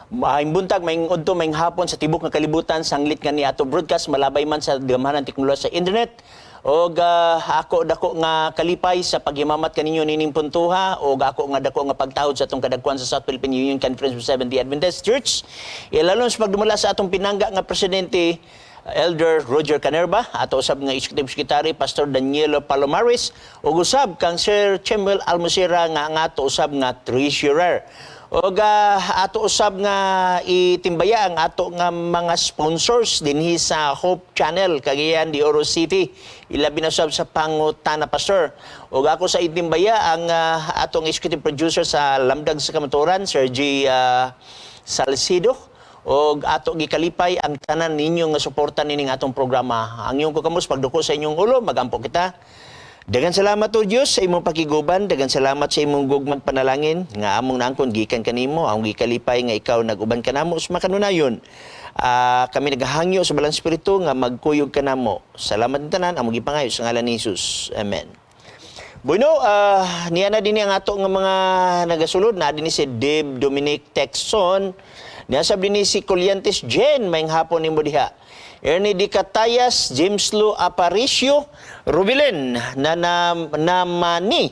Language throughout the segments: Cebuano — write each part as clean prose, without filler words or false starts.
Maayong buntag, maayong udto, maayong hapon sa tibok nga kalibutan sanglit nga ni ato broadcast malabay man sa gamhanan teknolohiya sa internet. Og ako dako nga kalipay sa paghimamat kaninyo nining puntuha og ako nga dako nga pagtahod sa atong kadagkuan sa South Philippine Union Conference of Seventh-day Adventist Church. Ilalon sa pagdumala sa atong pinangga nga presidente, Elder Roger Canerba, ato usab nga Executive Secretary, Pastor Danielo Palomares, ug usab kang Sir Chemuel Almosera nga ang ato usab nga Treasurer. Ug ato usab nga itimbaya ang ato nga mga sponsors dinhi sa Hope Channel, Cagayan de Oro City. Ilabi na usab sa Pangutana Pastor. Ug ako sa itimbaya ang atong executive producer sa Lamdag sa Kamatuoran, Sir G. Salcido, og ato gikalipay ang tanan ninyo nga suporta nining atong programa. Ang inyong kukamos pagduko sa inyong ulo, magampo kita. Daghang salamat, O Dios, sa imong pakiguban, daghang salamat sa imong gugmang panalangin nga among naangkon gikan kanimo, among gikalipay nga ikaw nag-uban kanamo sa makanunayon. Kami naghahangyo sa Balaang Espiritu nga magkuyog kanamo. Salamat tanan, among gipangayo sa ngalan ni Jesus. Amen. Bueno, niya na din ang ato nga mga nagasulod na din si Dave Dominic Texon. Niya sab din si Coliantes Jen, maayong hapon nimo diha. Ernie Di Catayas, James Lu Aparicio, Rubilin na Namani.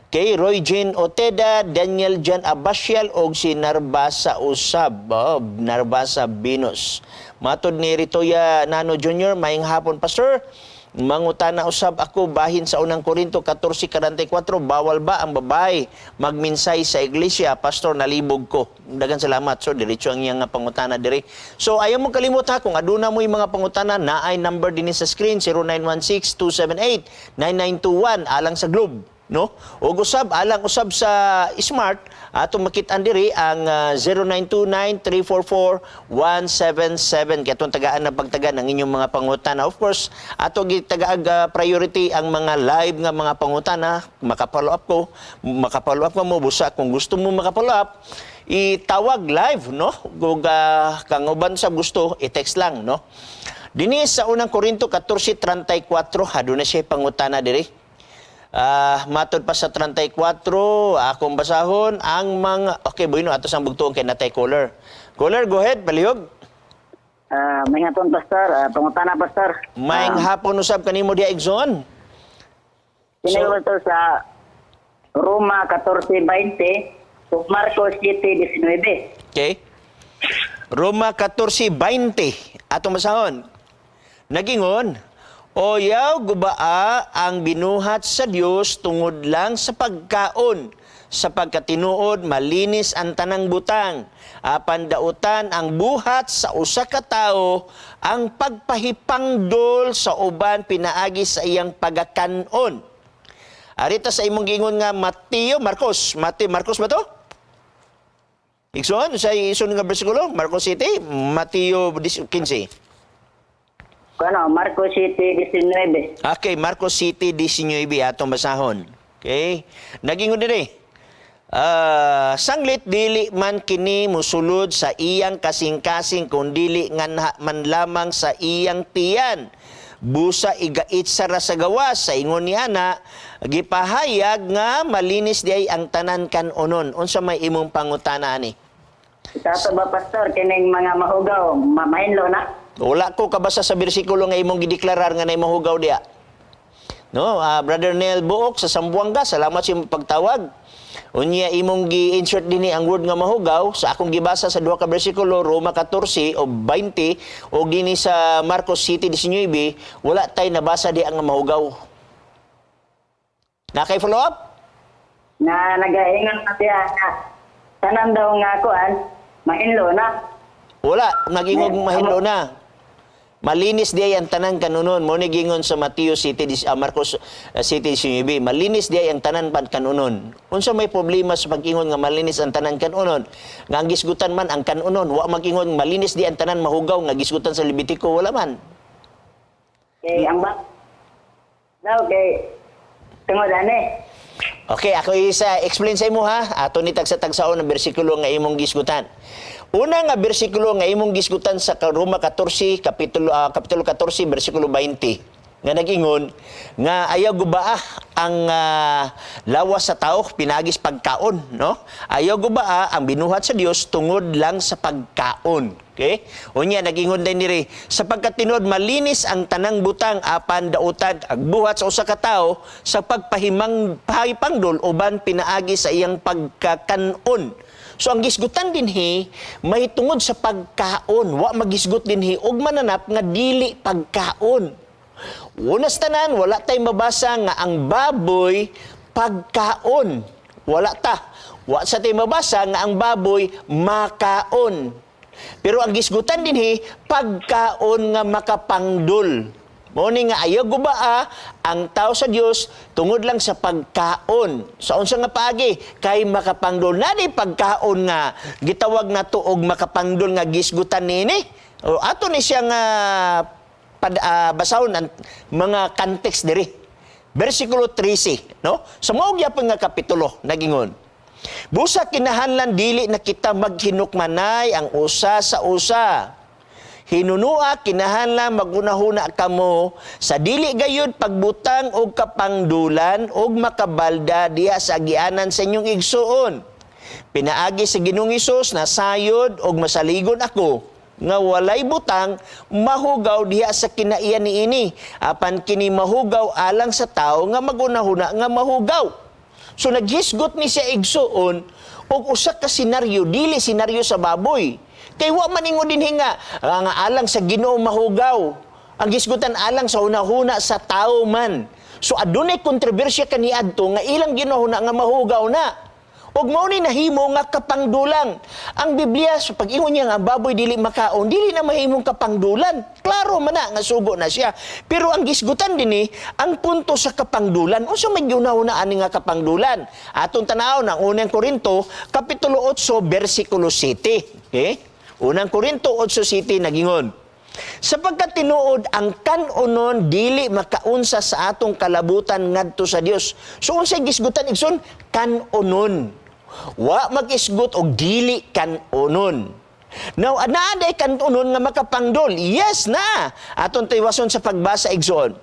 Kay Roy Jane Oteda, Daniel Jan Abasial og si Narbasa Usab, oh, Narbasa Venus. Matod ni Ritoya Nano Jr., maayong hapon, Pastor. Mangutana usab ako bahin sa Unang Korinto 14:44, bawal ba ang babae magminsay sa iglesia? Pastor, nalibog ko. Daghang salamat. So diretso ang iyang nga pangutana diri. So ayaw mo kalimot ha, kung aduna mo yung mga pangutana, naay number dinhi sa screen, 0916-278-9921 alang sa Globe, no? Ug usab alang usab sa Smart, atong makit-an diri ang 0929-344-177 kay atong tagaan na pagtaga ng inyong mga pangutana. Of course, ato gitagaag priority ang mga live nga mga pangutana. Maka-follow up ko, maka-follow up mo busa kung gusto mo maka-follow up, itawag live, no? Kung kang uban sa gusto, i-text lang, no? Dinhi sa Unang Korinto 14:34, aduna siya pangutana diri. Matod pa sa 34, akong basahon ang mga. Okay, bueno, ato sang bugtuon kay natay caller. Caller, go ahead, palihog. Maayong hapon, Pastor. Pangutana, Pastor. Maayong hapon usab kanimo diha, Igsoon. Sino Pastor, sa Roma 14:20 ug Marcos 7:19. Okay. Roma 14:20. Atong basahon. Nagingon, "Oyaw gubaa ang binuhat sa Dios tungod lang sa pagkaon. Sa pagkatinuod, malinis ang tanang butang. Apan dautan ang buhat sa usa ka tawo ang pagpahipangdol sa uban pinaagi sa iyang pagakanon." Arita sa imong gingon nga Mateo, Marcos, Mateo, Marcos ba to? Igsoon, sa isun nga bersikulo, Marcos 7, Mateo 15. Ano, Marcos 7:19. Okay, Marcos 7:19 atong basahon. Okay? Nagingon dinhi. "Sanglit dili man kini musulod sa iyang kasing-kasing kung dili nganha man lamang sa iyang tiyan. Busa igait sa ra sa gawas. Sa ingon niya na gipahayag nga malinis diay ang tanan kan-onon." Unsa may imong pangutana ani? Itato ba, Pastor, kining mga mahugaw, mahinlo na? Wala ko kabasa sa bersikulo nga imong gideklarar nga nay mahugaw diya. No, Brother Neil Buok sa Zamboanga, salamat sa imong pagtawag. Unya imong gi-insert dinhi ang word nga mahugaw sa akong gibasa sa duha ka bersikulo, Roma 14 o 20 o dinhi sa Marcos 7:19, wala tay nabasa di ang mahugaw. Na kay follow up? Na nagaingon na siya nga tanan daw nga kuan mahinlo na. Wala, nagingog mahinlo na. Malinis di ay ang tanan kanunon. Mo ni gingon sa Mateo 7, Marcos 7:19. Malinis di ay ang tanan pan kanunon. Unsa may problema sa pag-ingon nga malinis ang tanan kanunon? Nga ang gisgutan man ang kanunon, wa mag-ingon malinis di ang tanan mahugaw nga gisgutan sa Levitico, wala man. Kay ang ba daw kay tungod ani. Okay, ako isa explain sa imo ha. Ato ni tagsa-tagsaon ang bersikulo nga imong gisgutan. Una nga bersikulo nga imong gisgutan sa Roma 14 kapitulo 14 bersikulo 20. Nga nag-ingon nga ayaw gubaa ang lawas sa tao pinagis pagkaon, no? Ayaw gubaa ang binuhat sa Dios tungod lang sa pagkaon. Okay? Unya nag-ingon din diri, sapagkat tinuod malinis ang tanang butang, apan dautan ang buhat sa usa ka tawo sa pagpahimang pahipangdol uban pinaagi sa iyang pagkakanon. So ang gisgutan dinhi may tungod sa pagkaon, wa magisgot dinhi og mananap nga dili pagkaon. Unas tanan, wala tay mabasa nga ang baboy pagkaon. Wala ta. Wa sa tay mabasa nga ang baboy makaon. Pero ang gisgutan dinhi, pagkaon nga makapangdol. Mao ni nga ayaw gubaa ang tao sa Dios tungod lang sa pagkaon. Sa unsa nga paagi kay makapangdol na di pagkaon nga gitawag nato og makapangdol nga gisgutan niini. O ato ni siya nga basahon ang mga context diri. Versikulo 13, no? Sa mao gyapon nga kapitulo nagingon: "Busa kinahanglan dili na kita maghinukmanay ang usa sa usa. Hinunua kinahanglan magunahuna kamo sa dili gayud pagbutang og kapangdulan og makabalda diha sa agianan sa inyong igsuon. Pinaagi sa Ginoong Hesus nasayod og masaligon ako nga walay butang mahugaw diha sa kinaiyan niini, apan kini mahugaw alang sa tawo nga magunahuna nga mahugaw." So naghisgot ni siya, igsuon, og usa ka senaryo, dili senaryo sa baboy. Kay wa man ingon dinhi nga alang sa Ginoo mahugaw. Ang gisgutan alang sa hunahuna sa tao man. So adunay kontrobersya kaniadto nga ilang ginahuna nga mahugaw na. Og mao ni nahimo nga kapangdulang. Ang Biblia sa pag-ingon niya nga ang baboy dili makaon, dili na mahimong kapangdulan. Klaro man na nga sugo na siya. Pero ang gisgutan dinhi, ang punto sa kapangdulan, unsa may giunahuna ani nga kapangdulan? Atong tan-awon ang Unang Korinto kapitulo 8 bersikulo 7. Okay? Unang Korinto 8:7 nagingon: "Sapagkat tinuod ang kanunon dili makaunsa sa atong kalabutan ngadto sa Dios." So unsay gisgutan, igsoon? Kanunon. Wa magisgot og dili kanunon. Now, naa day kanunon nga makapangdol? Yes na. Aton tiwason sa pagbasa, igsoon.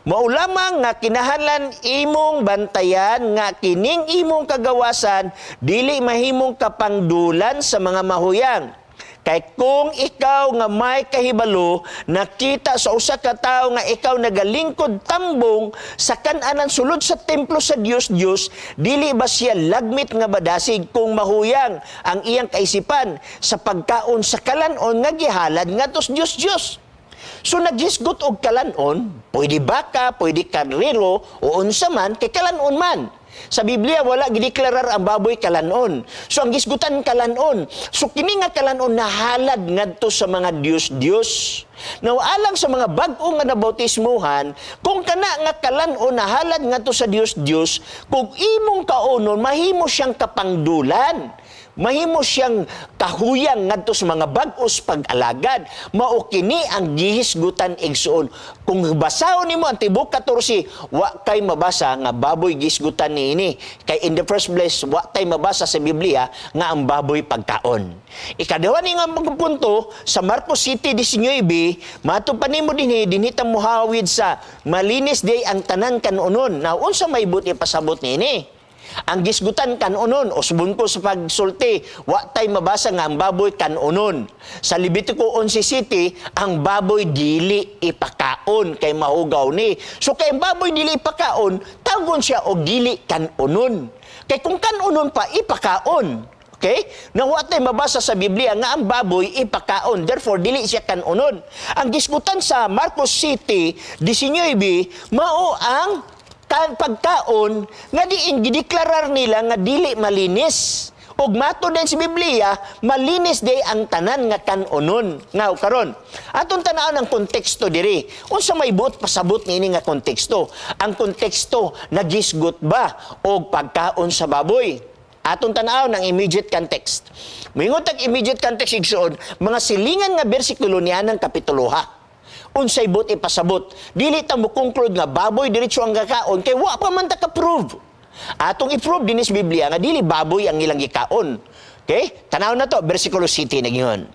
"Mao lamang nga kinahanglan imong bantayan nga kining imong kagawasan dili mahimong kapangdulan sa mga mahuyang. Kay kung ikaw nga may kahibalo nakita sa usa ka tawo nga ikaw nagalingkod tambong sa kan-anan sulod sa templo sa Dios Dios, dili ba siya lagmit nga madasig kung mahuyang ang iyang kaisipan sa pagkaon sa kalanon nga gihalad ngadto sa Dios Dios?" So naghisgot og kalanon, pwede baka, pwede karnero, o unsa man, kay kalanon man. Sa Biblia wala gideklarar ang baboy kalanon. So ang gisgutan kalanon. So kini nga kalanon nahalad ngadto sa mga Dios-Dios. Now alang sa mga bag-o nga nabautismuhan, kung kana nga kalanon nahalad ngadto sa Dios-Dios, kung imong kaonon mahimo siyang kapangdulan. Mahimo siyang kahuyang ngadto sa mga bag-os pag-alagad. Mao kini ang gihisgutan, igsuon. Kung basahon nimo ang tibok 14, wa kay mabasa nga baboy gisgutan niini. Kay in the first place, wa tay mabasa sa Biblia nga ang baboy pagkaon. Ikaduha ni nga mga punto sa Marcos 7:19, mato pa nimo dinhi, dinhi ta muhawid sa malinis day ang tanan kanunon. Now unsa may buot ipasabot niini? Ang gisgutan kanunon, usbon ko sa pagsulti, wa tay mabasa nga ang baboy kanunon. Sa Levitico 11:7, ang baboy dili ipakaon kay mahugaw ni. So kay ang baboy dili ipakaon, tawgon siya og dili kanunon. Kay kung kanunon pa, ipakaon. Okay? Nang wa tay mabasa sa Biblia nga ang baboy ipakaon. Therefore, dili siya kanunon. Ang gisgutan sa Marcos 7:19, mao ang pagkaon nga diin gideklarar nila nga dili malinis. Ug matud din sa Biblia, malinis day ang tanan nga kanunon. Nga karon, atong tan-awon ang konteksto diri. Unsa may buot pasabot niini nga konteksto? Ang konteksto nagisgot ba og pagkaon sa baboy? Atong tan-awon ang immediate context. Moingon tag immediate context, igsoon, mga silingan nga bersikulo niya ng kapitulo ha. Unsay buot ipasabot? Dili ta mo conclude nga baboy diretso ang gakaon kay wa pa man ta ka-prove. Atong i-prove dinhi sa Biblia nga dili baboy ang ilang gikaon. Okay? Tanaw na to, versikulo 7 nagingon.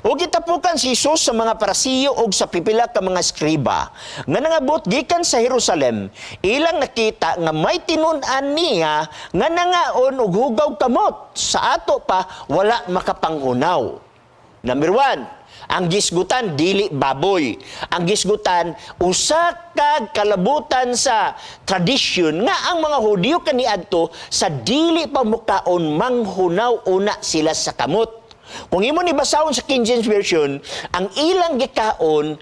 Ug gitapukan si Jesus sa mga Parisiyo ug sa pipila ka mga eskriba nga nangabot gikan sa Jerusalem. Ilang nakita nga may tinun-an niya nga nangaon og hugaw kamot. Sa ato pa wala makapanghunaw. Number 1, ang gisgutan dili baboy. Ang gisgutan usa ka kalabutan sa tradisyon nga ang mga Hudiyo kaniadto sa dili pa mukaon, manghunaw una sila sa kamot. Kung imo ni basahon sa King James Version, ang ilang gikaon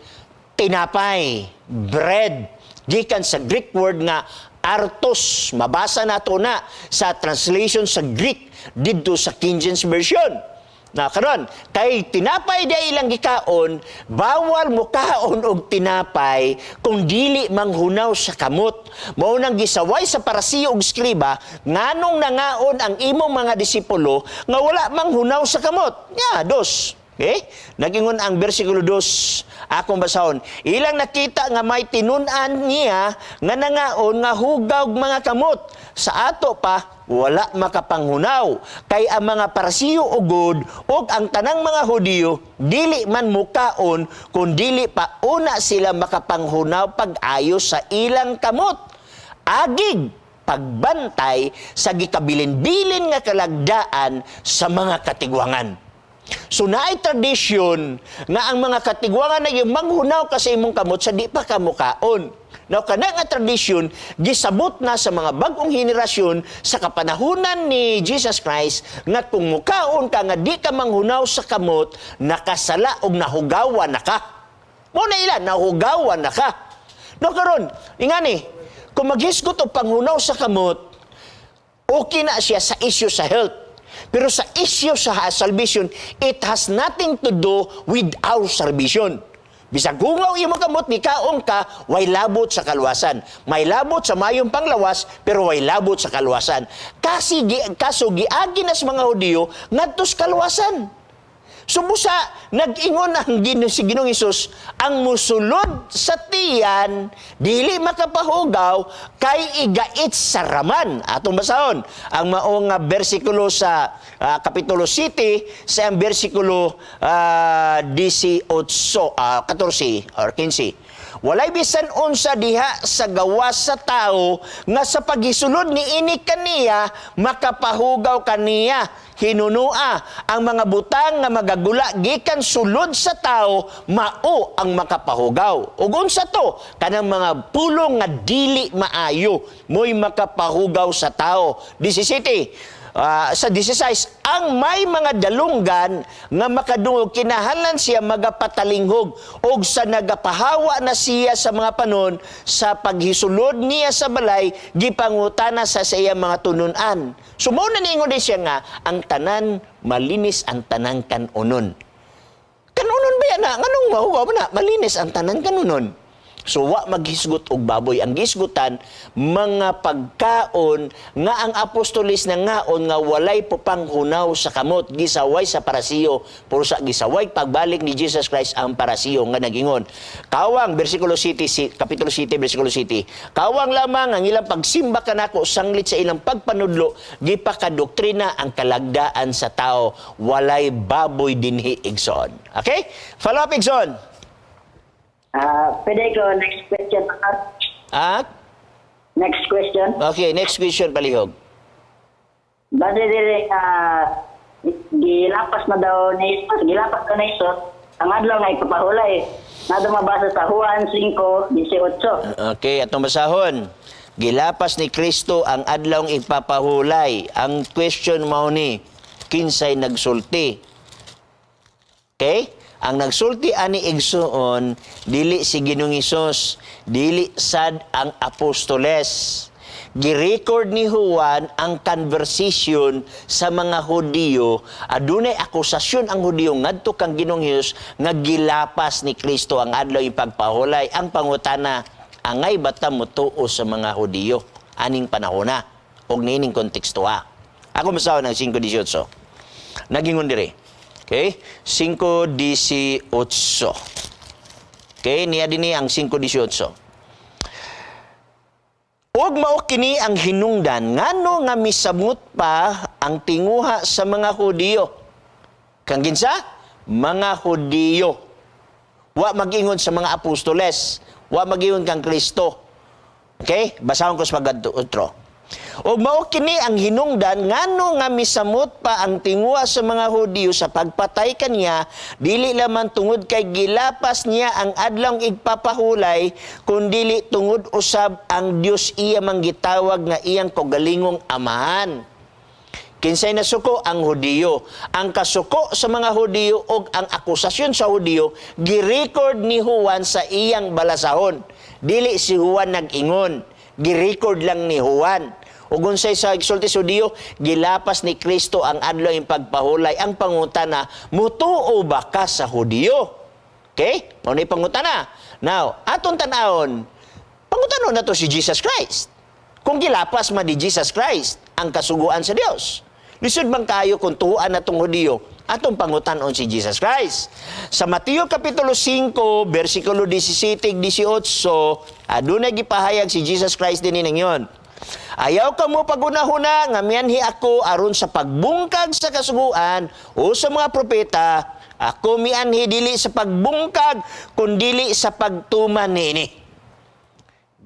tinapay, bread, gikan sa Greek word nga artos. Mabasa nato na sa translation sa Greek didto sa King James Version. Na karon, kay tinapay di ilang gikaon, bawal mo kaon og tinapay kung dili manghunaw sa kamot. Mao nang gisaway sa Parisiyo ug eskriba, nganong nangaon ang imong mga disipulo nga wala manghunaw sa kamot? Nya, dos. Okay? Nagingon ang bersikulo 2, akong basahon. Ilang nakita nga may tinun-an niya nga nangaon nga hugaw mga kamot. Sa ato pa, wala makapanghunaw. Kay ang mga Parisiyo ugod ug ang tanang mga Hudiyo, dili man mukaon kung dili pa una sila makapanghunaw pag-ayo sa ilang kamot. Agig pagbantay sa gikabilin-bilin nga kalagdaan sa mga katigwangan. So naay tradisyon nga ang mga katigwangan na yung manghunaw ka sa imong kamot sa di pa ka mukaon. Now, kana nga tradisyon gisabot na sa mga bagong henerasyon sa kapanahunan ni Jesus Christ nga kung mukaon ka nga di ka manghunaw sa kamot, nakasala og nahugawan na ka. Mo na ila, nahugawan na ka. No karon, ingani, kung maghisgot og panghunaw sa kamot, okay na siya sa issue sa health. Pero sa issue sa salvation, it has nothing to do with our salvation. Bisag hungaw imo kamot, ni kaon ka, way labot sa kaluwasan. May labot sa mayong panglawas, pero way labot sa kaluwasan. Kasi, kaso giagi na sa mga Hudiyo, ngadto sa kaluwasan. Sumusa, nag-ingon ang si Ginoong Hesus, ang musulod sa tiyan, dili makapahugaw, kay igait sa raman. Atong basahon, ang maong nga bersikulo sa Kapitulo City, sa ang bersikulo 18, 14 or 15. Walay bisan unsa diha sa gawas sa tao nga sa paghisulod ni ini kaniya makapahugaw kaniya. Hinunua, ang mga butang nga magagula gikan sulod sa tao mao ang makapahugaw. Ug unsa to? Kanang mga pulong nga dili maayo mo'y makapahugaw sa tao. 17. Sa 16, ang may mga dalunggan nga makadungog, kinahanglan siya magapatalinghog og sa nagapahawa na siya sa mga panon sa paghisulod niya sa balay, gipangutana sa iya mga tununan. So mao na niingon din siya nga ang tanan malinis, ang tanan kanunon. Kanunon ba yan na? Nganong mahugaw ba na? Malinis ang tanan kanunon. So wa maghisgot og baboy. Ang gisgutan mga pagkaon nga ang apostolis na ngaon nga walay pupanghunaw sa kamot, gisaway sa Parasiyo. Puro sa gisaway pagbalik ni Jesus Christ ang Parasiyo nga nagingon. Kawang bersikulo city si, kapitulo city bersikulo city. Kawang lamang ang ilang pagsimba kanako sanglit sa ilang pagpanudlo, gipakadoktrina ang kalagdaan sa tao. Walay baboy dinhi, igsoon. Okay? Follow up, igsoon. Pwede ko next question, Pastor? Ah? Next question. Okay, next question, palihog. Base dili gilapas na daw ni Jesus, gilapas na ni Jesus ang adlaw nga ipapahulay. Na mabasa sa Juan 5:18. Okay, atong basahon. Gilapas ni Kristo ang adlawng ipapahulay. Ang question mao ni, kinsay nagsulti? Okay? Ang nagsulti ani, igsuon, dili si Ginoong Hesus, dili sad ang apostoles. Gi-record ni Juan ang conversation sa mga Hudiyo. Adunay akusasyon ang Hudiyo ngadto kang Ginoong Hesus nga gilapas ni Kristo ang adlaw ipagpahulay. Ang pangutana, angay bata motuo sa mga Hudiyo aning panahona og niining konteksto ha? Ako masahon ang 5:18. Nagingon dire. Okay? 5:18. Okay, niya dinhi ang 5:18. Ug mao kini ang hinungdan ngano nga misamot pa ang tinguha sa mga Hudiyo. Kang kinsa? Mga Hudiyo. Wa mag-ingon sa mga apostoles. Wa mag-ingon kang Kristo. Okay? Basahon ko sa pag-utro. Ug mao kini ang hinungdan ngano nga misamot pa ang tinguha sa mga Hudiyo sa pagpatay kaniya, dili lamang tungod kay gilapas niya ang adlawng igpapahulay, kundili tungod usab ang Dios iya man gitawag nga iyang kaugalingong Amahan. Kinsay nasuko? Ang Hudiyo. Ang kasuko sa mga Hudiyo og ang akusasyon sa Hudiyo gi-record ni Juan sa iyang balasahon. Dili si Juan nag-ingon, gi-record lang ni Juan. Ug unsay sa gisulti sa Hudiyo? Gilapas ni Kristo ang adlaw ing pagpahulay. Ang pangutana, mutuo ba ka sa Hudiyo? Okay? Mao ni pangutana. Now, atong tan-awon, pangutanon na to si Jesus Christ. Kung gilapas man ni Jesus Christ ang kasuguan sa Dios, lisod bang kayo kung tuuan na tong Hudiyo, atong pangutanon si Jesus Christ. Sa Mateo Kapitulo 5, versikulo 17, 18, adunay gipahayag si Jesus Christ din ninyon. "Ayaw kamo pagunahuna nga mianhi ako aron sa pagbungkag sa kasuguan o sa mga propeta. Ako mianhi dili sa pagbungkag, kundili sa pagtuman niini."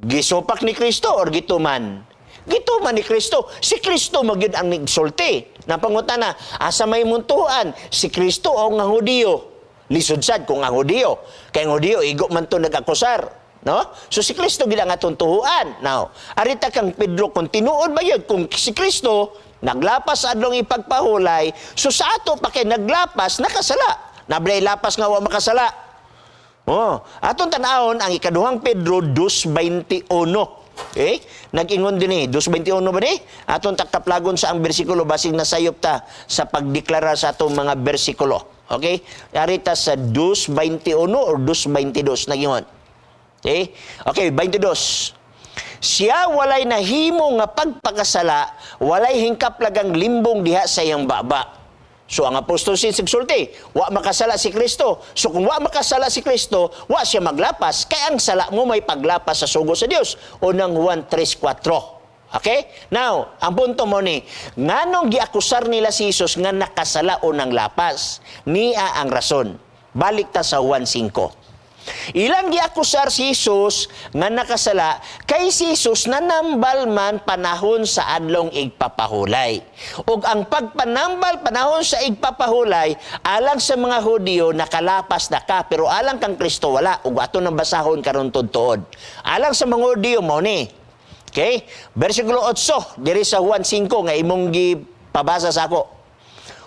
Gisupak ni Kristo or gituman? Gituman ni Kristo. Si Kristo magyud ang nigsulti. Napangutana, asa may muntuan? Si Kristo o nga Hudiyo? Lisod sad kung ang Hudiyo. Kay ang Hudiyo, igo man to nag-akusar. No? So si Kristo gid ang atong tuhuan. Now, arita kang Pedro, kung tinuod ba yun, kung si Kristo naglapas sa adlong ipagpahulay, so sa ato pa kay naglapas, nakasala. Nablay lapas nga wa makasala. Oh, atong tan-awon ang Ikaduhang Pedro 2:21. Okay? Nag-ingon din eh, 2:21 ba ni? Atong takaplagon sa ang bersikulo, basig nasayop ta sa pagdeklara sa atong mga bersikulo. Okay? Arita sa 2:21 or 2:22 nag-ingon. Okay? Okay, 22. "Siya walay nahimo nga pagpakasala, walay hingkaplagang limbong diha sa iyang baba." So ang apostol si nagsulti, wa makasala si Kristo. So kung wa makasala si Kristo, wa siya maglapas. Kay ang sala mo may paglapas sa sugo sa Dios. Unang Juan 3:4. Okay? Now, ang punto mo ni, nganong giakusar nila si Jesus nga nakasala o nang lapas? Nia ang rason. Balik ta sa Juan 5. Ilang giakusar si Jesus nga nakasala kay si Jesus nanambal man panahon sa adlong igpapahulay. Ug ang pagpanambal panahon sa igpapahulay, alang sa mga Hudiyo nakalapas na ka, pero alang kang Kristo wala, ug ato nang basahon karon tuod. Alang sa mga Hudiyo mao ni. Okay? Bersikulo 8 diri sa Juan 5 nga imong gipabasa sa ako.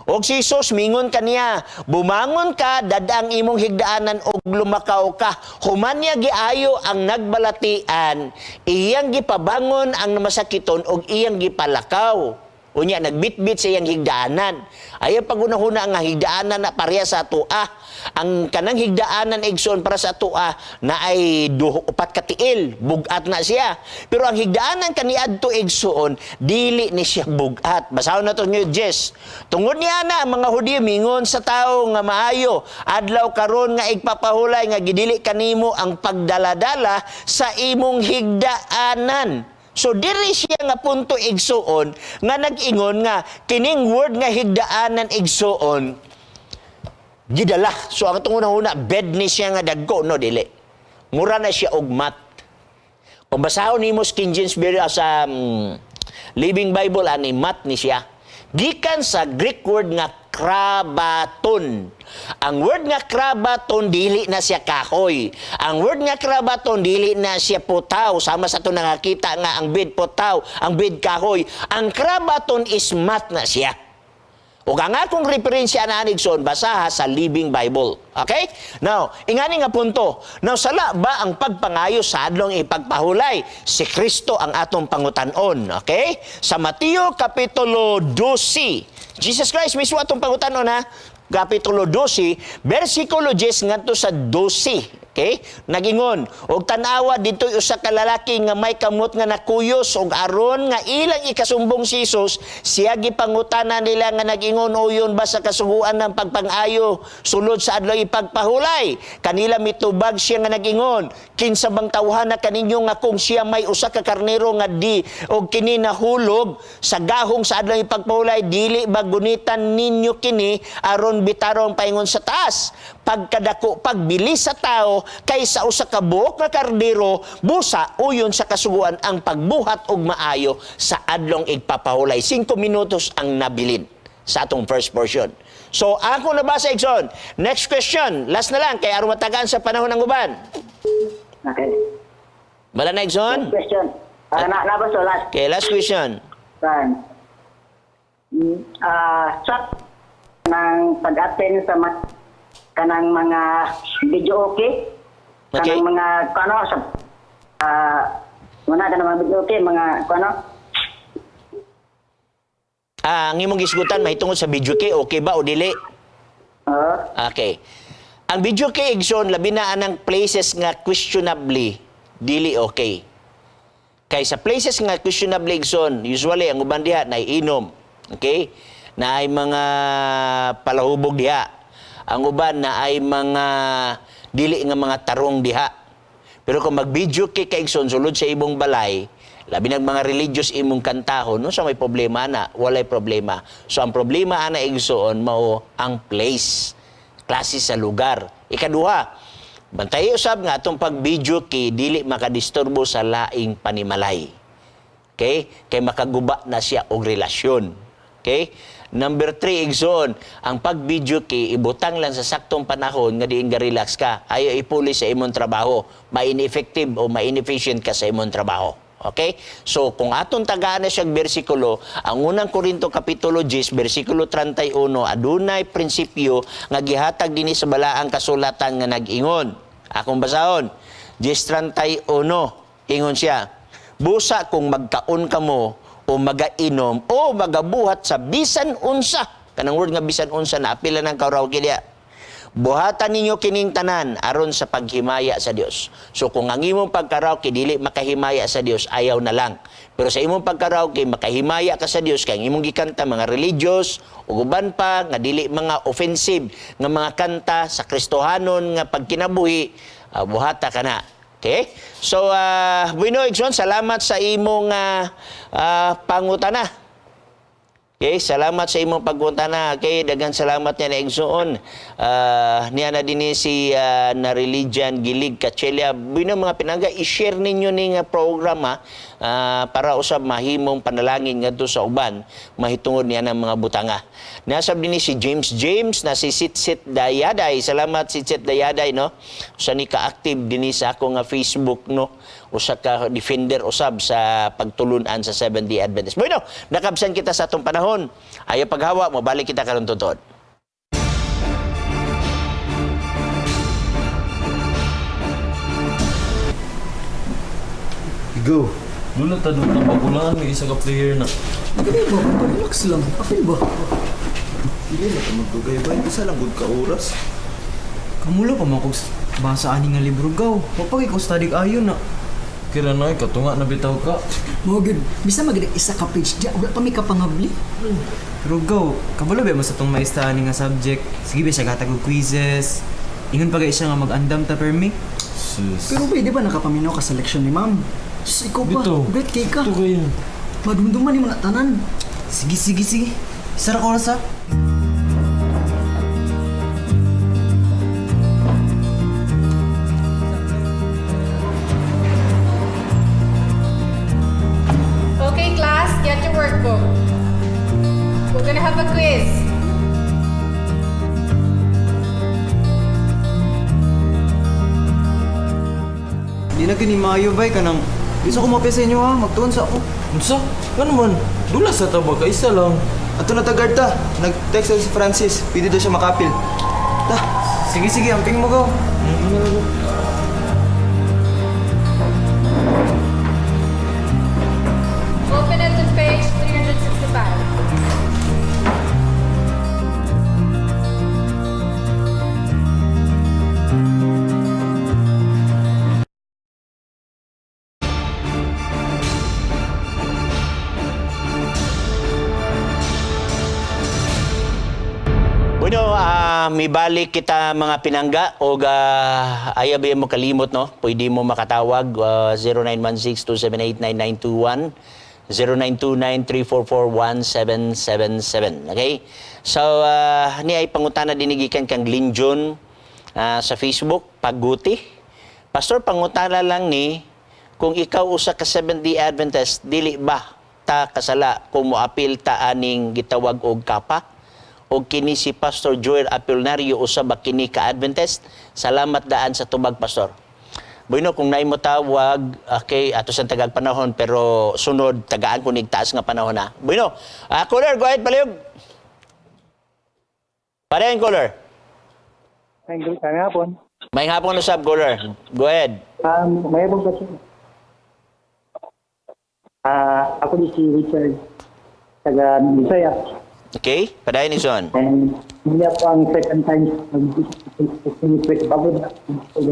Og si Jesus mingon kaniya, "Bumangon ka, dad-a ang imong higdaanan og lumakaw ka." Human niya giayo ang nagbalatian, iyang gipabangon ang namasakiton og iyang gipalakaw. Unya nagbitbit sa iyang higdaanan. Ayaw pagunahuna nga higdaanan na pareha sa atoa. Ang kanang higdaanan, igsoon, para sa atoa na ay duho, upat ka tiil, bugat na siya. Pero ang higdaanan kaniadto, igsoon, dili ni siya bugat. Basahon na to niyo, Jess. "Tungod niya na ang mga Hudiyo mingon sa tawo nga maayo, adlaw karon nga igpapahulay nga gidili kanimo ang pagdaladala sa imong higdaanan." So diri siya nga punto, igsuon, nga nag-ingon nga kining word nga higdaanan, igsuon, gidala. So ang atong una-una, bed ni siya nga dagko, no, dili. Mura na siya og mat. Kung basahon nimo sa King James Version, sa Living Bible ani, mat ni siya. Gikan sa Greek word nga krabaton. Ang word nga krabaton, dili na siya kahoy. Ang word nga krabaton, dili na siya putaw. Sama sa ato nakakita nga ang bed putaw, ang bed kahoy. Ang krabaton is mat na siya. Ug ang akong referensya na, igsoon, basaha sa Living Bible. Okay? Now, ingani nga punto. Now, sala ba ang pagpangayo sa adlong ipagpahulay? Si Kristo ang atong pangutanon. Okay? Sa Mateo Kapitulo 12, Jesus Christ mismo atong pangutanon ha. Kapitulo 12, versikulo 10 ngadto sa 12. Okay? Nagingon, og tan-awa didto'y usa ka lalaki nga may kamot nga nakuyos, og aron nga ilang ikasumbong si Jesus, siya gipangutana nila nga nagingon, "Uyon ba sa kasuguan ng pagpang-ayo sulod sa adlaw ipagpahulay?" Kanila mitubag siya nga nagingon, "Kinsa bang tawhana kaninyo nga kung siya may usa ka karnero nga di og kini nahulog sa gahong sa adlaw ipagpahulay, dili ba gunitan ninyo kini aron bitaron paingon sa taas? Pagkadako pagbili sa tao kaysa usa ka buok nga kardero. Busa uyon sa kasuguan ang pagbuhat og maayo sa adlong igpapahulay." 5 minutos ang nabilin sa atong first portion. So, ako nabasa, Igsoon. Next question. Last na lang, kay aron matagaan sa panahon ng uban. Okay. Wala na, Igsoon? Last question. Ah, na, na ba so last? Okay, last question. Kan. Sa ng pag-attend sa kanang mga video okay? Kanang mga kano sa muna kanang mga video okay, mga kano? Ah, ang imong gisgutan mahitungod sa video kay okay ba o dili? Oo. Okay. Ang video kay, Igsoon, labi na anang places nga questionably dili okay. Kay sa places nga questionably, Igsoon, usually ang uban diha naiinom. Okay? Na ay mga palahubog diha. Ang uban na ay mga dili nga mga tarong diha. Pero kung mag-video kay ka, Igsoon, sulod sa imong balay, labi nag mga religious imong kantahon, no sa may problema na, walay problema. So ang problema ana, Igsoon, mao ang place, klase sa lugar. Ikaduha, bantay usab nga atong pag-video kay dili makadisturbo sa laing panimalay. Okay? Kay makaguba na siya og relasyon. Okay? Number 3, Igsoon, ang pag-video kay ibutang lang sa saktong panahon nga diin ga relax ka. Ayo ipuli sa imong trabaho. Ma-ineffective o ma-inefficient ka sa imong trabaho. Okay? So, kung atong tagaan na siyang bersikulo, ang unang Korinto Kapitulo 10, bersikulo 31, adunay prinsipyo nga gihatag dinhi sa balaang kasulatan nga nag-ingon. Akong basahon. 10:31, ingon siya, "Busa kung magkaon kamo o magainom o magabuhat sa bisan unsa," kanang word nga bisan unsa na apila ng karaoke diya, "buhatan ninyo kining tanan aron sa paghimaya sa Dios." So kung ang imong pagkaraoke dili makahimaya sa Dios, ayaw na lang. Pero sa imong pagkaraoke makahimaya ka sa Dios kay ang imong gikanta mga religious ug uban pa nga dili mga offensive nga mga kanta sa Kristohanon nga pagkinabuhi, buhata ka na. Okay? So, bueno, Igsoon, salamat sa imong pangutana. Okay, salamat sa imong pagpunta. Okay, daghan salamat niya na, Igsoon. Niya na din si na religion Gilig Kachelia. Bueno, mga pinangga, i-share ninyo ning programa para usab mahimong panalangin ngadto sa uban mahitungod niya ng mga butanga. Nasab din si James James na si Sitsit Dayaday. Salamat, Sitsit Dayaday, no. Usa ni ka-active dinhi sa ako nga Facebook, no. Usa ka defender usab sa pagtulunan sa Seventh-day Adventist. Bueno, nakabsan kita sa atong panahon. Ayaw paghawa, mobalik kita karon tutod. Go. Dula ta dula magulangan may isa ka player na. Dili ba? Relax lang. Apil ba? Hindi na ka magdugay ba? Isa lang gud ka oras. Kamulo pa man kog basa ani nga libro gaw. Mapagay ko study ayo na. Kira na katunga na bitaw ka. Mo gyud, bisa magid isa ka page diya, wala pa mi kapangabli. Pero gaw, kabalo ba mo sa tong maista ani nga subject? Sige ba siya gatag og quizzes. Ingon pa gay siya nga mag-andam ta permi. Sus. Pero ba, di ba nakapaminaw ka sa leksyon ni ma'am? Sus, ikaw pa, Bitaw. bet kay ka. Ito kayo. Madumduman ni mga tanan. Sige, sige, sige. Isa ra ka oras ha. Okay, class, get your workbook. We're gonna have a quiz. Di na kini maayo bay kanang Gusto ko mapya sa inyo ha, magtuon sa ako. Unsa? Ngano man? Dula sa ta ba ka isa lang. Ato na tagad ta. Nag-text na si Francis. Pwede daw siya makapil. Ta. Sige, sige, amping mo gaw. Open it to page 365. Bueno, mibalik kita, mga pinangga, og ayaw ba mo kalimot, no? Pwede mo makatawag 0916-278-9921, 0929-344-1777. Okay? So, ni ay pangutana dinigikan kang Glenn John sa Facebook, Paguti. "Pastor, pangutana lang ni, kung ikaw usa ka Seventh-day Adventist, dili ba ta kasala kung moapil ta aning gitawag og kapa? O kini si Pastor Joel Apilnario, usa ba kini ka Adventist? Salamat daan sa tubag, Pastor." Bueno, kung naay mo tawag, okay, ato sa tagag panahon, pero sunod, tagaan ko nig taas nga panahon na. Bueno, caller, go ahead, palihog. Parehan, caller. Ay, good hapon. May hapon usab, caller. Go ahead. May hapon kasi. Ako ni si Richard, taga Bisaya. Okay, padayon ni Son. And hindi po ang second time mag bago na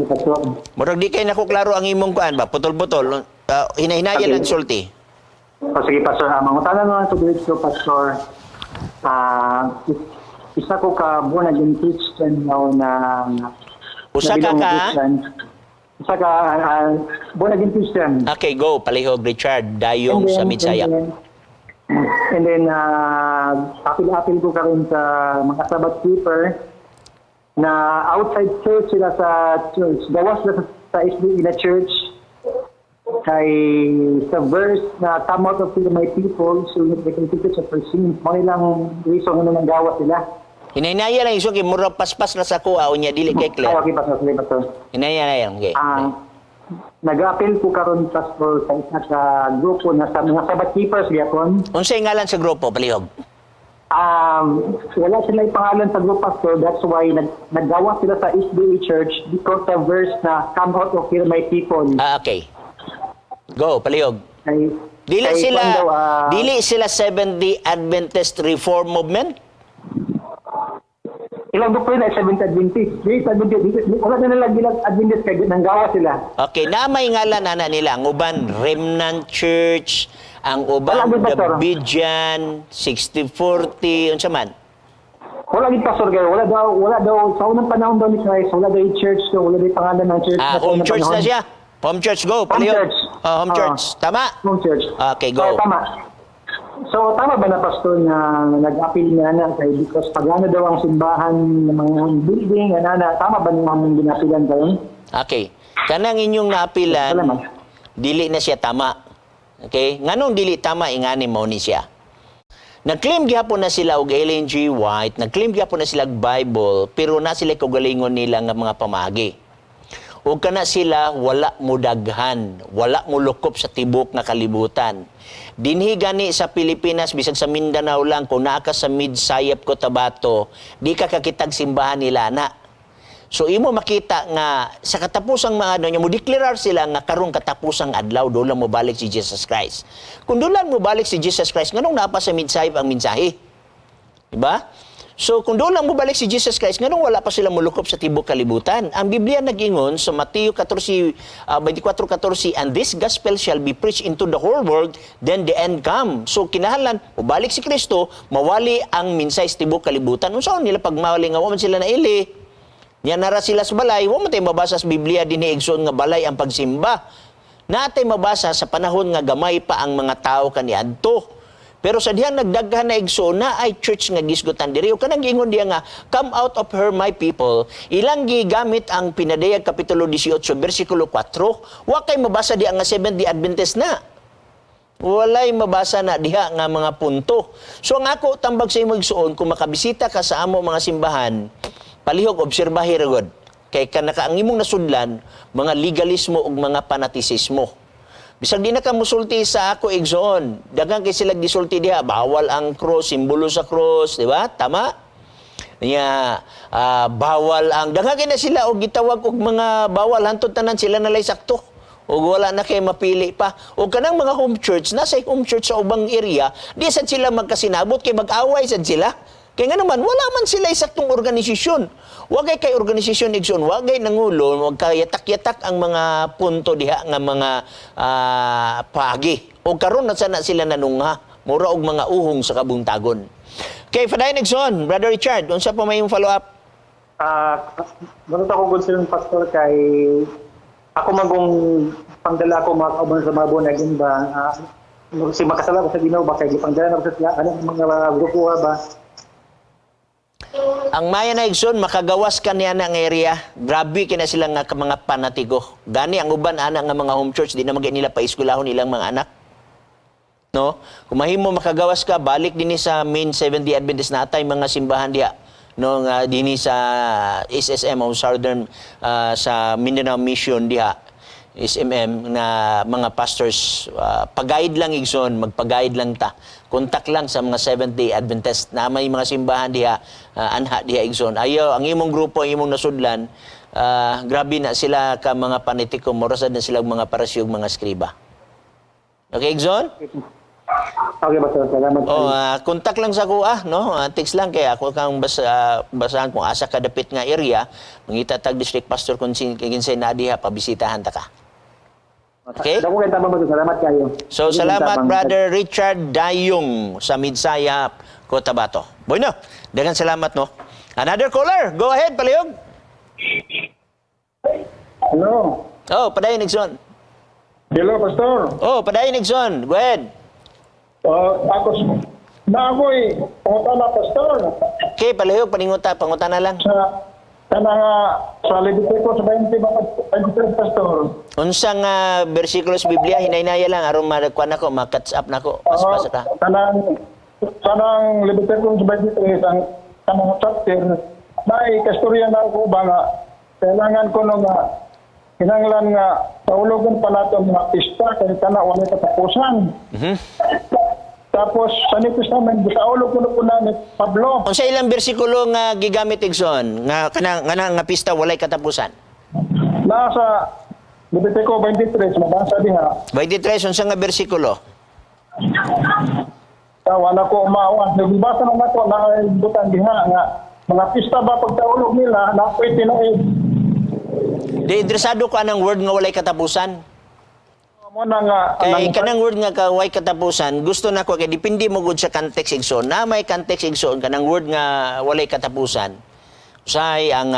pastor. Murag di kay nako klaro ang imong kuan ba, putol-putol. Hinahinaya lang sulti. O sige, Pastor. Mangutana naman sa diretso, Pastor. Isa ko ka born again Christian now na Usa ka na bilang ka? Christian. Isa ka born again Christian. Okay, go. Palihog, Richard. Dayong sa Midsayap. And then, apil-apil ko karon sa mga Sabbath keeper na outside church sila sa church. Gawas sila sa SDA na church kay sa verse na "Come out of here, my people, so that they can teach of their sins." Mao nilang reason nga nang gawas sila. Hinahinaya lang iso kay murag paspas na sa kuha unya dili kay Ay, clear. okay, Pastor. Sige, Pastor. Hinaya lang, okay. Nag-appeal ko karon, Pastor, sa isa ka grupo na sa mga Sabbath keepers gyapon. Unsay ngalan sa grupo, palihog? Wala sila pangalan sa group, Pastor. That's why naggawa sila sa SDA Church because sa verse na "Come out of here, my people." Ah, okay. Go, palihog. Kay, Dili kay sila kwan daw, dili sila Seventh-day Adventist Reform Movement? Ilang doktrina ay Seventh Adventist. Dili sa Adventist, wala na nila gilang Adventist kay nanggawa sila. Okay, na may ngalan ana nila ang uban Remnant Church, ang uban Wala, di, Pastor. Davidian, 6040, unsa man? Wala gid, Pastor, kay wala daw sa unang panahon daw ni Christ, wala daw yung church daw, wala daw yung pangalan ng church Ah, sa home unang church na panahon. siya. Home church, go. Home Palihog. church. Oh, home Ah. church. Tama? Home church. Okay, go. Oh, tama. So, tama ba na, Pastor, na nag-appeal na na kay because pagano daw ang simbahan ng mga building, ana, tama ba nung among ginapilan karon? Okay. Kanang inyong naapilan, Salamat. dili na siya tama. Okay? Nganong dili tama, ingani mo ni siya. Nag-claim gihapon na sila og Ellen G. White, nag-claim gihapon na sila og Bible, pero na sila kaugalingon nila nga mga pamagi. Ug kana sila wala mo daghan, wala mo lukop sa tibok nga kalibutan. Dinhi gani sa Pilipinas, bisag sa Mindanao lang, kung naa ka sa Midsayap, Cotabato, di ka kakitag simbahan nila na. So imo makita nga sa katapusang mga ano niya mo deklarar sila nga karong katapusang adlaw doon lang mobalik si Jesus Christ. Kung doon lang mobalik si Jesus Christ, nganong naa pa sa Midsayap ang mensahe? Diba? So kung doon lang mobalik si Jesus Christ, nganong wala pa sila mulukop sa tibok kalibutan? Ang Biblia nag-ingon sa Mateo 14, 24:14, "And this gospel shall be preached into the whole world, then the end come." So kinahanglan mobalik si Kristo, mawali ang mensahe sa tibok kalibutan. Unsaon nila pagmawali nga wa man sila naili? Nya nara sila sa balay, wa man tay mabasa sa Biblia dinhi, igsoon, nga balay ang pagsimba. Natay mabasa sa panahon nga gamay pa ang mga tao kaniadto. Pero sa dihang nagdaghan na, igsoon, na ay church nga gisgutan diri o kanang giingon diya nga "Come out of her, my people," ilang gigamit ang Pinadayag kapitulo 18 bersikulo 4. Wa kay mabasa diya nga Seventh-day Adventist na. Walay mabasa na diha nga mga punto. So ang ako tambag sa imo, igsuon, kung makabisita ka sa amo mga simbahan, palihog obserbahi ra gud. Kay kanaka ang imong nasudlan, mga legalismo ug mga panatisismo. Bisag di na ka musulti sa ako, igsoon, daghan kay sila gisulti diha, bawal ang cross, simbolo sa cross, di ba? Tama? Nya bawal ang daghan kay na sila og gitawag og mga bawal hantod tanan sila nalay sakto. Og wala na kay mapili pa. O kanang mga home church, nasa home church sa ubang area, di sad sila magkasinabot kay mag-away sad sila. Kay nga naman, wala man sila saktong organisasyon. Wa kay organisasyon, igsoon, wa kay nangulo, wag kay yatak-yatak ang mga punto diha nga mga paagi. O karon na sana sila nanungha, mura og mga uhong sa kabuntagon. Okay, padayon, igsoon, Brother Richard, unsa pa may imong follow up? Ah, uh, ako good sila, Pastor, kay ako man kung pangdala ko mga kauban sa mga born again ba, si makasala ko sa Ginoo ba kay gipangdala na ko sa sila ano mga grupo ba. Ang maya na, igsoon, makagawas ka niya na nga area. Grabe kina sila nga ka mga panatigo. Gani ang uban ana nga mga home church di na magay nila paeskwelahon ilang mga anak. No? Kung mahimo makagawas ka, balik dinhi sa main Seventh-day Adventist na atay mga simbahan diha, no, nga dinhi sa SSM o Southern sa Mindanao Mission diha, SMM na mga pastors, pag-guide lang, igsoon, magpag-guide lang ta. Contact lang sa mga Seventh-day Adventist na may mga simbahan diha, anha diha, igsoon. Ayo ang imong grupo, ang imong nasudlan, grabe na sila ka mga panitiko, morasad na sila og mga Pariseo, mga skriba. Okay, igsoon? Okay, Pastor, salamat. Oh, contact lang sa ako no? Text lang kay ako kang basahan kung asa ka dapit nga area, mangita tag district pastor kung kinsay na diha, pabisitahan ta ka. Okay? Dako kay tabang, Pastor, salamat kayo. So Dako kay salamat, tabang. Brother Richard Dayong sa Midsayap, Cotabato. Bueno, daghang salamat, no. Another caller, go ahead, palihog. Hello. Oh, padayon, igsoon. Hello, Pastor. Oh, padayon, igsoon. Go ahead. Ako na ako eh, pangutana, Pastor. Okay, palihog, paninguta, pangutana lang. Sa kanang sa Leviticus 20 ba, 23, Pastor. Unsa nga bersikulo sa Biblia, hinaynaya lang aron makuan nako, ma-catch up nako. Pas-pas ta. Kanang Leviticus 23 ang kanang chapter na kasturya na ako ba nga kailangan ko no nga kinanglan nga paulogon pa nato ang mga pista kay kana wala katapusan. Tapos sa New Testament gisaulog ko na ni Pablo. Unsa ilang bersikulo nga gigamit, igsoon, nga kanang nga pista walay katapusan? Nasa Levitico 23 mabasa diha. 23, unsa nga bersikulo? Ta wala ko maawan. Nagbasa na nako na butan diha nga mga pista ba pagtaulog nila na pwede na eh. Di interesado ko anang word nga walay katapusan. Mo na nga Kay kanang word nga walay katapusan, gusto nako kay depende mo gud sa context, igsoon. Na may context, igsoon, kanang word nga walay katapusan. Usahay ang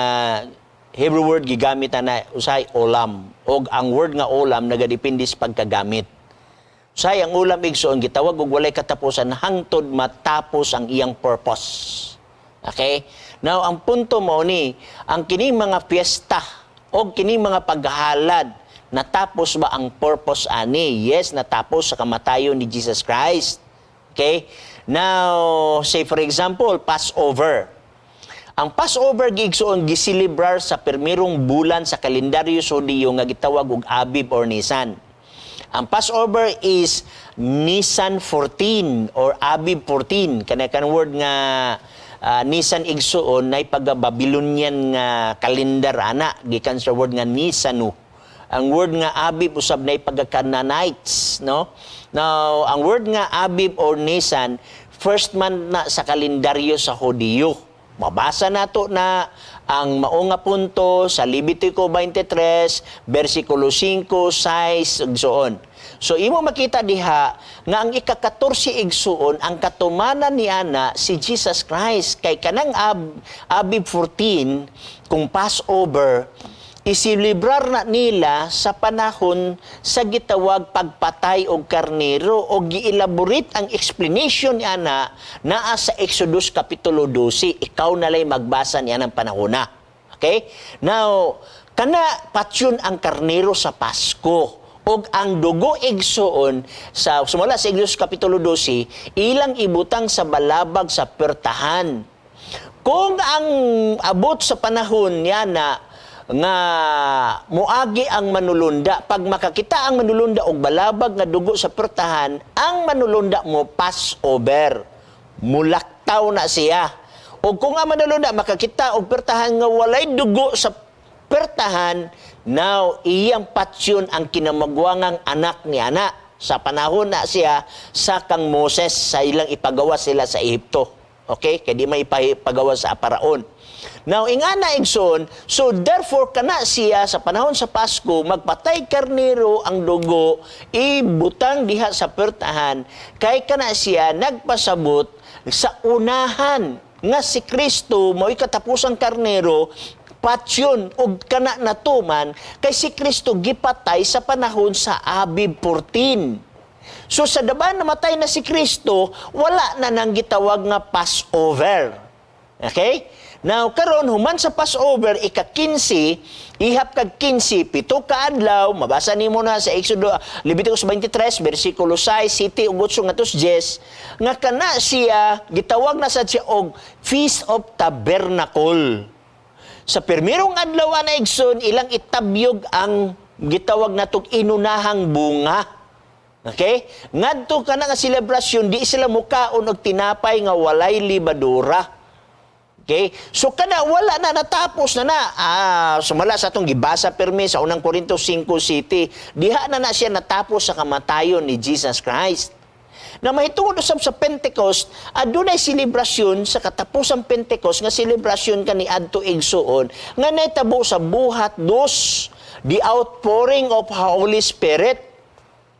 Hebrew word gigamit na usahay olam, og ang word nga olam nagadepende sa pagkagamit. Usahay ang ulam, igsoon, gitawag og walay katapusan hangtod matapos ang iyang purpose. Okay? Now, ang punto mo ni, ang kining mga fiesta o kining mga paghalad, natapos ba ang purpose ani? Yes, natapos sa kamatayon ni Jesus Christ. Okay? Now, say for example, Passover. Ang Passover, igsoon, gisilibrar sa permirong bulan sa kalendaryo sa Hudiyo nga gitawag og Abib or Nisan. Ang Passover is Nisan 14 or Abib 14. Kana kan word nga Nisan, igsuon, nay pagka Babylonian nga kalendar ana gikan sa word nga Nisanu. Ang word nga Abib usab nay pagka Canaanites, no? Now, ang word nga Abib or Nisan, first month na sa kalendaryo sa Hudiyo. Mabasa nato na ang mao nga punto sa Levitico 23, versikulo 5, 6, ug so on. So imo makita diha nga ang ika-14, igsuon, ang katumanan ni ana si Jesus Christ kay kanang Abib 14 kung Passover isilibrar na nila sa panahon sa gitawag pagpatay og karnero o gielaborate ang explanation ni ana naa sa Exodus kapitulo 12. Ikaw na lay magbasa niya ng panahon na. Okay? Now, kana patyon ang karnero sa Pasko og ang dugo, igsuon, sa sumala sa Exodus kapitulo 12, ilang ibutang sa balabag sa pertahan. Kung ang abot sa panahon niya na nga muagi ang manulunda, pag makakita ang manulunda og balabag nga dugo sa pertahan, ang manulunda mo pass over, mulaktaw na siya. O kung ang manulunda makakita og pertahan nga walay dugo sa pertahan, now iyang patsyon ang kinamagwangang anak ni ana sa panahon na siya sa kang Moses sa ilang ipagawa sila sa Ehipto. Okay? Kaya di may ipagawa sa Paraon. Now, ingana, igsoon, so therefore kana siya sa panahon sa Pasko magpatay karnero, ang dugo ibutang diha sa pertahan kay kana siya nagpasabot sa unahan nga si Kristo mo'y katapusang karnero, patyon og kana natuman kay si Kristo gipatay sa panahon sa Abib 14. So sa daban namatay na si Kristo, wala na nang gitawag nga Passover. Okay? Now, karon human sa Passover, ika-15, ihap kag 15, 7 ka adlaw, mabasa nimo na sa Exodo, Leviticus 23, versikulo 6, 7 ug 8 ngadto 10, nga kana siya gitawag na sa siya og Feast of Tabernacle. Sa pirmirong adlaw na, igsoon, ilang itabyog ang gitawag natong inunahang bunga. Okay? Ngadto kana nga selebrasyon, di sila mukaon og tinapay nga walay libadura. Okay? So kana wala na, natapos na na. Ah, sumala sa atong gibasa permi sa Unang Korinto 5 City. Diha na na siya natapos sa kamatayon ni Jesus Christ. Na mahitungod usab sa Pentecost, adunay selebrasyon sa katapusang Pentecost nga selebrasyon kaniadto, igsuon, nga nahitabo sa Buhat 2, the outpouring of Holy Spirit.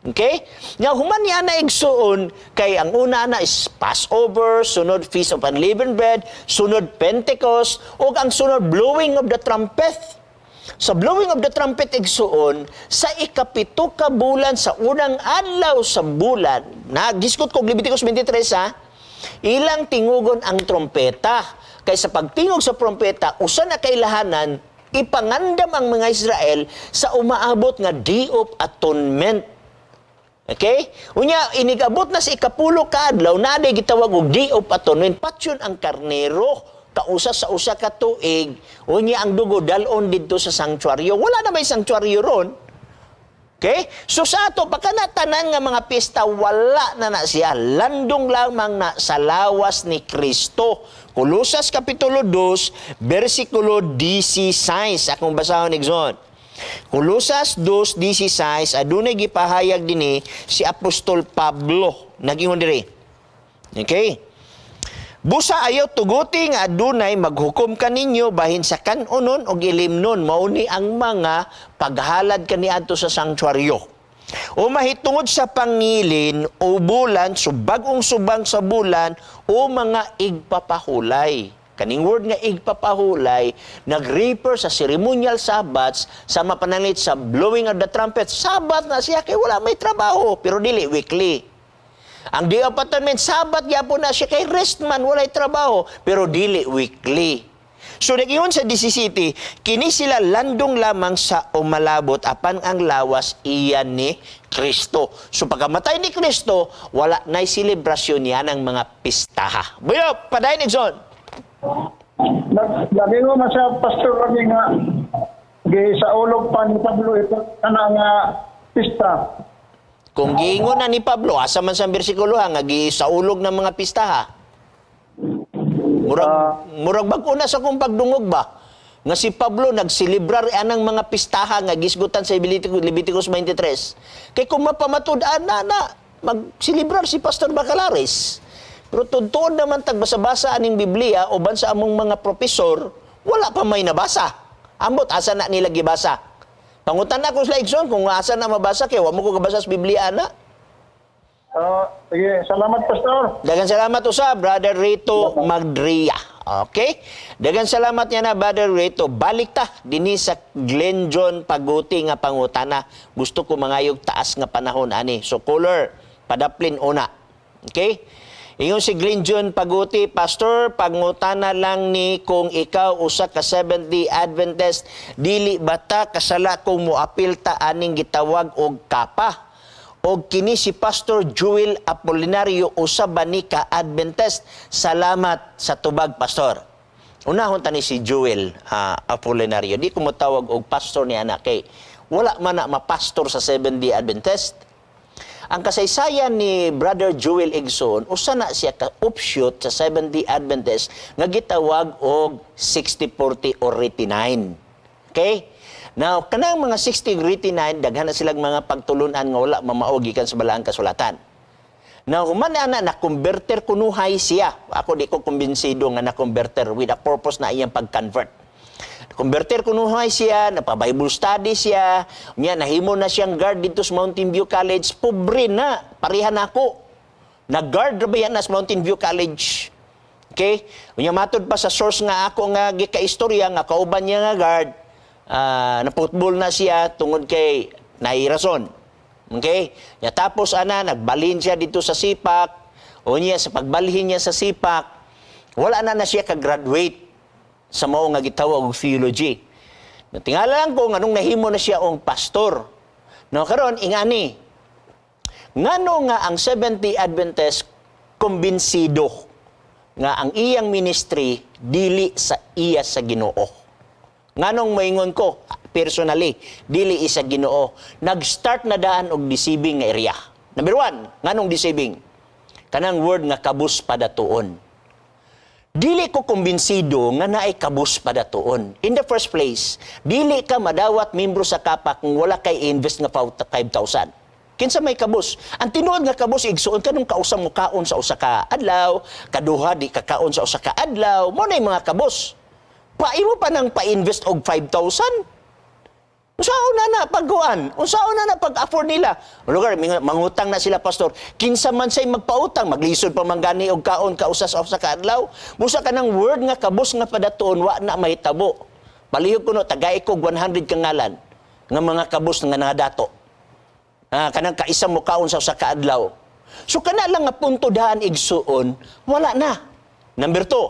Okay? Nga human niya na, igsuon, kay ang una na is Passover, sunod Feast of Unleavened Bread, sunod Pentecost, ug ang sunod blowing of the trumpet. Sa blowing of the trumpet, igsuon, sa 7 ka bulan, sa unang adlaw sa bulan, na gisgot ko Leviticus 23 ha, ilang tingugon ang trompeta. Kay sa pagtingog sa trompeta, usa na kailahanan, ipangandam ang mga Israel sa umaabot nga Day of Atonement. Okay? Unya, inigabot na sa 10 ka adlaw, na gitawag og Day of Atonement, patyon ang karnero kausa sa 1 ka tuig, unya ang dugo dalon didto sa sanctuaryo. Wala na may sanctuaryo ron. Okay? So sa ato, pagka tanan nga mga pista, wala na na siya. Landong lamang na sa lawas ni Kristo. Kolosas Kapitulo 2, versikulo 16. Akong basahon, igsoon. Kolosas 2:16, adunay gipahayag dinhi si Apostol Pablo. Nagingon diri. Okay? Busa ayaw tuguti nga adunay maghukom kaninyo bahin sa kanunon og ilimnon, mao ni ang mga paghalad kaniadto sa sanctuaryo. O mahitungod sa pangilin o bulan, so bag-ong subang sa bulan o mga igpapahulay. Kaning word nga igpapahulay, nag-refer sa ceremonial Sabbaths sa mapananglit sa blowing of the trumpet. Sabbath na siya kay wala may trabaho, pero dili weekly. Ang Day of Atonement, Sabbath gyapon na siya kay rest man, walay trabaho, pero dili weekly. So nagingon sa 17, kini sila landong lamang sa umalabot apan ang lawas iya ni Kristo. So pagkamatay ni Kristo, wala na'y selebrasyon niya ng mga pistaha. Buyo, padayon, igsoon. Lagi ko man sa pastor kami nga gi sa ulog pa ni Pablo ito kana nga pista. Kung giingon na ni Pablo, asa man sa bersikulo ha, nga gisaulog ng mga pistaha? Murag bag-o na sa kong pagdungog ba? Nga si Pablo nagselebrar anang mga pistaha nga gisgutan sa Leviticus 23. Kay kung mapamatud-an na na magselebrar si Pastor Bacalares. Pero tuod naman tagbasa-basa aning Biblia o sa among mga propesor, wala pa may nabasa. Ambot asa na nila gibasa. Pangutan ako sa igsoon kung asa na mabasa kay wa mo ko kabasa sa Biblia ana. Ah, sige, salamat, pastor. Daghang salamat usab, Brother Rito Magdria. Okay? Daghang salamat niya na, Brother Rito. Balik ta dinhi sa Glenn John Paguti nga pangutana. Gusto ko mangayog taas nga panahon ani. So caller, padaplin una. Okay? Ingon si Glenn John Paguti, "Pastor, pangutana lang ni kung ikaw usa ka Seventh-day Adventist, dili ba ta kasala kung moapil ta aning gitawag og kapa? Og kini si Pastor Joel Apolinario, usa ba ni ka Adventist? Salamat sa tubag, Pastor." Unahon ta ni si Joel Apolinario. Di ko motawag og pastor ni anak kay wala man na mapastor sa Seventh-day Adventist. Ang kasaysayan ni Brother Joel, igsoon, usa na siya ka offshoot sa Seventh-day Adventist nga gitawag og 60-40 or 89. Okay? Now, kanang mga 60 39, daghan na silang mga pagtulunan nga wala mamao gikan sa balaang kasulatan. Na human ana na converter kunuhay siya. Ako di ko kumbinsido nga na converter with a purpose na iyang pag-convert. Converter kunuhay siya, napa-Bible study siya, niya nahimo na siyang guard dito sa Mountain View College. Pobre na, pareha na ako. Nag-guard ra ba yan na sa Mountain View College? Okay? Unya matod pa sa source nga ako nga gikaistorya nga kauban niya nga guard, na football na siya tungod kay nairason. Okay? Ya tapos ana nagbalhin siya dito sa Sipak. Unya sa pagbalhin niya sa Sipak, wala na na siya ka-graduate sa mao nga gitawag og theology. Natingala lang ko nganong nahimo na siya og pastor. No karon ingani. Ngano nga ang Seventh-day Adventist kumbinsido nga ang iyang ministry dili sa iya sa Ginoo. Nganong moingon ko personally, dili isa Ginoo. Nag-start na daan og deceiving nga area. Number one, nganong deceiving? Kanang word nga kabus padatuon. Dili ko kumbinsido nga naay kabus padatuon. In the first place, dili ka madawat membro sa KAPA kung wala kay invest nga 5,000. Kinsa may kabus? Ang tinuod nga kabus igsuon kanong kausa mo kaon sa usa ka adlaw, kaduha di ka kaon sa usa ka adlaw, mo na mga kabus. Paimo pa nang pa-invest og 5,000? Unsaon na na pagkuan? Unsaon na na pag-afford nila? Lugar mangutang na sila, pastor. Kinsa man say magpautang, maglisod pa man gani og kaon kausa sa usa ka adlaw. Busa kanang word nga kabus nga padatuon wa na mahitabo. Palihog kuno tagay ko 100 ka ngalan nga mga kabus nga nangadato. Kanang kaisa mo kaon sa usa ka adlaw. So kana lang nga punto daan igsuon, wala na. Number two,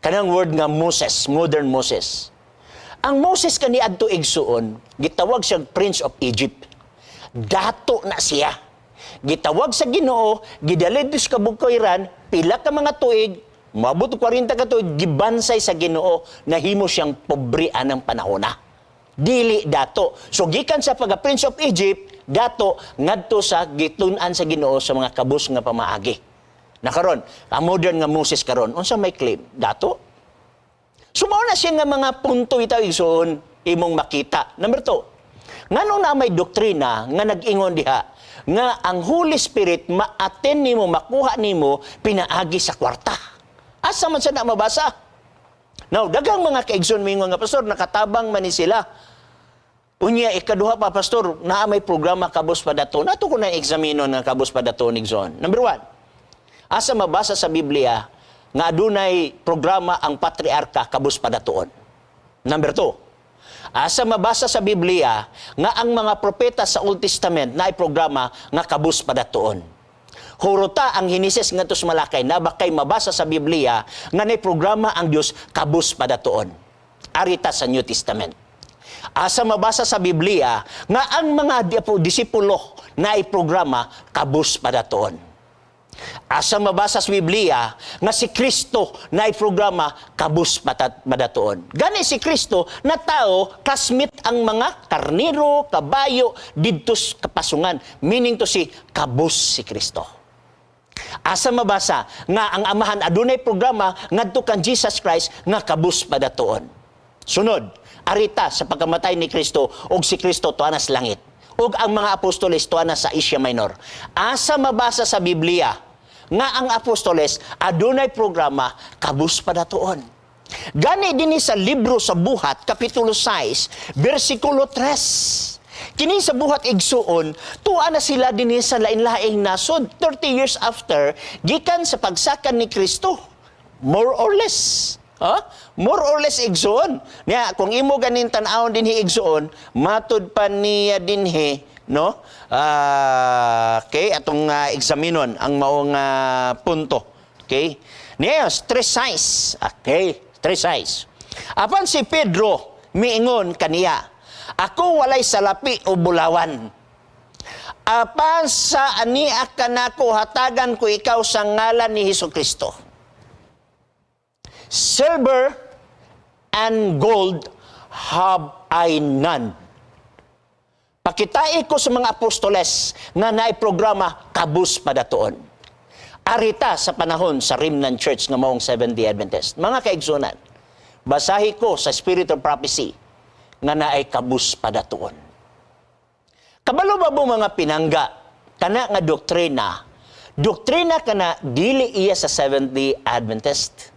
kanang word nga Moses, modern Moses. Ang Moses kaniadto igsuon, gitawag siyang Prince of Egypt. Dato na siya. Gitawag sa Ginoo, gidalid sa kabukiran, pila ka mga tuig, moabot og 40 ka tuig, gibansay sa Ginoo, nahimo siyang pobre anang panahona. Dili dato. So gikan sa pagka Prince of Egypt, dato ngadto sa gitun-an sa Ginoo sa mga kabus nga pamaagi. Na karon, ang modern nga Moses karon, unsa may claim? Dato. So mao na siya nga mga punto itaw igsoon imong makita. Number two, ngano na may doktrina nga nag-ingon diha nga ang Holy Spirit ma-attend nimo, makuha nimo pinaagi sa kwarta. Asa man sa na mabasa? Now, daghang mga kaigsoon mingon nga, "Pastor, nakatabang man ni sila." Unya ikaduha pa, pastor, naa may programa kabus padato. Nato ko na eksamino nga kabus padato igsoon. Number one, asa mabasa sa Biblia nga adunay programa ang patriarka kabus padatuon? Number two, asa mabasa sa Biblia nga ang mga propeta sa Old Testament na programa nga kabus padatuon? Huruta ang Henesis ngadto sa Malakay, na ba kay mabasa sa Biblia nga nay programa ang Dios kabus padatuon? Arita sa New Testament. Asa mabasa sa Biblia nga ang mga disipulo na programa kabus padatuon? Asa mabasa sa Biblia nga si Kristo na programa kabus padatuon? Gani si Kristo na tao, classmate ang mga karniro, kabayo didto sa kapasungan. Meaning to si kabus si Kristo. Asa mabasa nga ang Amahan adunay programa ngadto kan Jesus Christ nga kabus padatuon? Sunod, arita sa pagkamatay ni Kristo ug si Kristo tuwa na sa langit ug ang mga apostoles tuwa na sa Asia Minor. Asa mabasa sa Biblia nga ang apostoles adunay programa kabus padatuon? Gani dinhi sa libro sa Buhat, Kapitulo 6, versikulo 3. Kini sa Buhat igsuon, tuwa na sila dinhi sa lain-laing nasod 30 years after gikan sa pagsakan ni Kristo. More or less. Ha? More or less igsuon. Niya, kung imo ganin tan-awon dinhi igsuon, matud pa niya dinhi, no? Okay, atong eksaminon ang maong punto. Okay? Niya, tres sais. Okay, tres sais. Apan si Pedro miingon kaniya, "Ako walay salapi o bulawan. Apan sa ania kanako hatagan ko ikaw sa ngalan ni Hesus Kristo. Silver and gold have I none." Pakitai ko sa mga apostoles nga naay programa kabus padatuon. Arita sa panahon sa Remnant Church nga maong Seventh-day Adventist. Mga kaigsunan, basahi ko sa Spirit of Prophecy nga naay kabus padatuon. Kabalo ba mo mga pinangga, kana nga doktrina, Doktrina kana dili iya sa Seventh-day Adventist.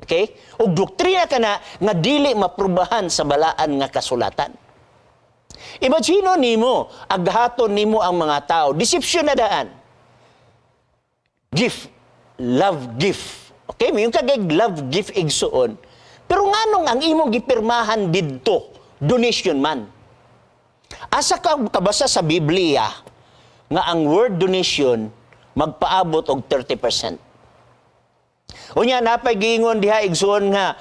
Okay? O doktrina kana nga dili maprubahan sa balaan nga kasulatan. Imagine nimo, aghaton nimo ang mga tao, deception na daan. Gift, love gift. Okay, may yung kagay love gift igsuon. Pero nganong ang imong gipirmahan didto, donation man. Asa ka kabasa sa Biblia nga ang word donation magpaabot og 30%? Unya napay giingon diha, igsuon, nga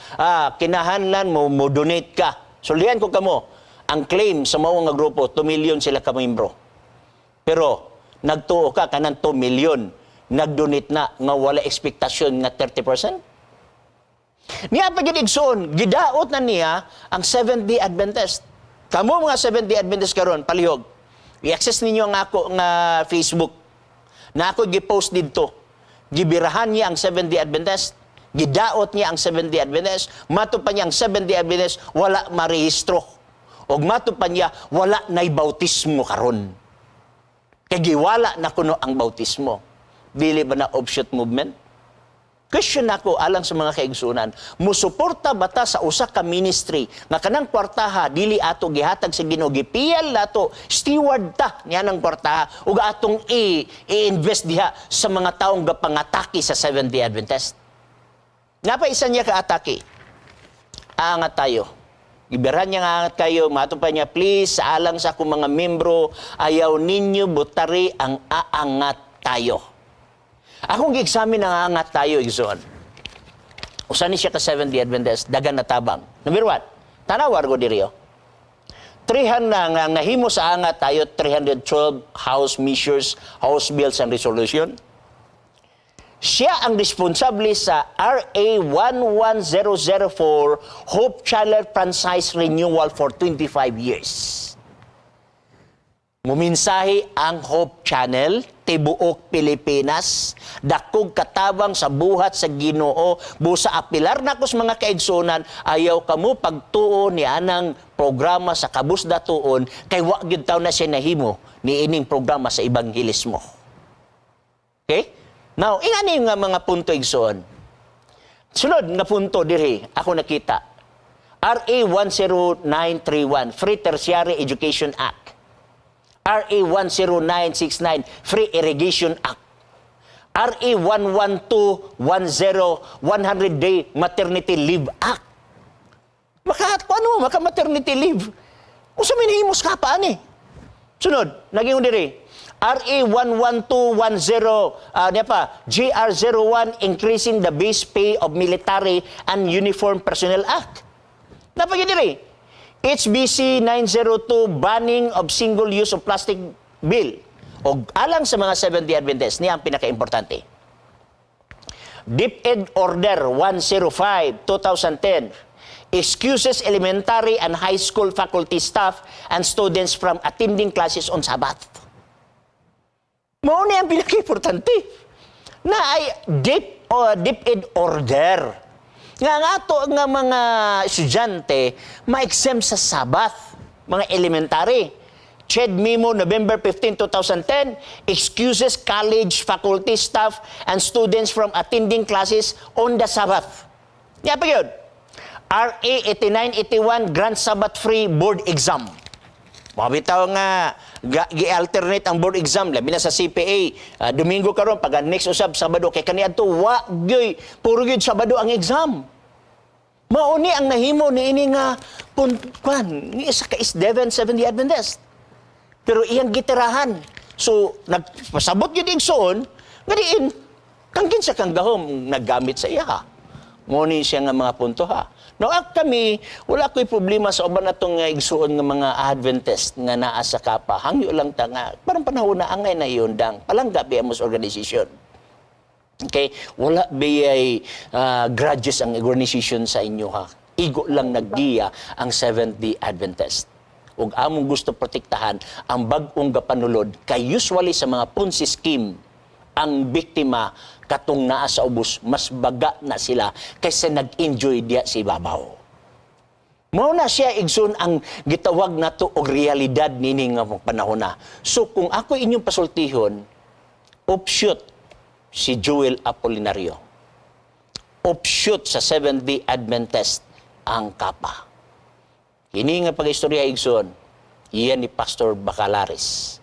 kinahanglan mo mo donate ka. Sulihan ko kamo, ang claim sa mao nga grupo, 2 million sila ka membro. Pero nagtuo ka kanang 2 million nag-donate na nga wala ekspektasyon nga 30%? Niya pa gyud, igsuon, gidaot na niya ang Seventh-day Adventist. Kamo mga Seventh-day Adventist karon, palihog. I-access ninyo ang ako nga Facebook. Na ako gi-post didto. Gibirahan niya ang Seventh-day Adventist. Gidaot niya ang Seventh-day Adventist. Mato pa niya ang Seventh-day Adventist wala marehistro. Og mato pa niya wala nay bautismo karon. Kay giwala na kuno ang bautismo. Dili ba na offshoot movement? Question nako alang sa mga kaigsunan, musuporta ba ta sa usa ka ministry nga kanang kwartaha dili ato gihatag sa Ginoo, gipiyal nato, steward ta niya ng kwartaha ug atong i-invest diha sa mga taong gapangatake sa Seventh-day Adventist? Napa isa niya ka atake. Aangat Tayo. Gibirahan niya nga Angat Kayo, mato pa niya, "Please, sa alang sa akong mga membro, ayaw ninyo butari ang Aangat Tayo." Akong gi-examine ang Aangat Tayo, igsoon. Usa ni siya ka Seventh-day Adventist, dagan na tabang. Number 1, tanawar ko diri oh. 300 na nga nahimo sa Angat Tayo, 312 House measures, House bills and resolution. Siya ang responsable sa RA 11004 Hope Channel franchise renewal for 25 years. Muminsahi ang Hope Channel, tibuok Pilipinas, dakog katabang sa buhat sa Ginoo, busa apilar na sa mga kaigsunan, ayaw kamo pagtuo ni anang programa sa kabus datuon, kay wa gyud taw na siya nahimo ni ining programa sa ebanghelismo. Okay? Now, ingani nga mga punto, igsoon. Sunod nga punto diri, ako nakita. RA 10931, Free Tertiary Education Act. RA 10969, Free Irrigation Act. RA 11210, 100-Day Maternity Leave Act. Maka, ano, maka maternity leave. Usa may nahimos ka pa ani. Sunod, naging diri. RA 11210, niya pa, GR01, Increasing the Base Pay of Military and Uniform Personnel Act. Napagin diri. HBC 902, Banning of Single Use of Plastic Bill. O alang sa mga Seventh-day Adventist, niya ang pinaka-importante. DepEd Order 105, 2010 excuses elementary and high school faculty, staff, and students from attending classes on Sabbath. Mao ni ang pinaka-importante. Na ay Deep o DepEd Order. Nga nga ato nga mga estudyante ma-exempt sa Sabbath, mga elementary. CHED Memo, November 15, 2010, excuses college faculty, staff, and students from attending classes on the Sabbath. Ya pa yun. RA 8981, Grant Sabbath Free Board Exam. Mabitaw nga gi-alternate ang board exam labi na sa CPA. Domingo karon, pag next usab Sabado, kay kaniadto wa gyud, puro gyud Sabado ang exam. Mao ni ang nahimo ni ini nga kwan ni isa ka is Devon Seventh-day Adventist. Pero iyang gitirahan. So nagpasabot gyud igsoon nga diin kang kinsa kang gahom naggamit sa iya. Mo ni siya nga mga punto ha. No, ak kami wala ko'y problema sa uban natong nga igsuon nga mga Adventist nga naa sa Kapa. Hangyo lang ta nga parang panahon na angay na iundang. Palangga biya mo sa organisasyon. Okay? Wala biyay grudges ang organization sa inyo ha. Igo lang naggiya ang Seventh-day Adventist. Ug among gusto protektahan ang bag-ong gapanulod kay usually sa mga Ponzi scheme ang biktima katong naa sa ubos, mas baga na sila kaysa nag-enjoy diya sa ibabaw. Mao na siya, igsoon, ang gitawag nato og realidad nini nga panahon na. So kung ako inyong pasultihon, Offshoot si Joel Apolinario. Offshoot sa Seventh-day Adventist ang Kapa. Kini nga pag-istorya, igsoon, iyan ni Pastor Bacalares.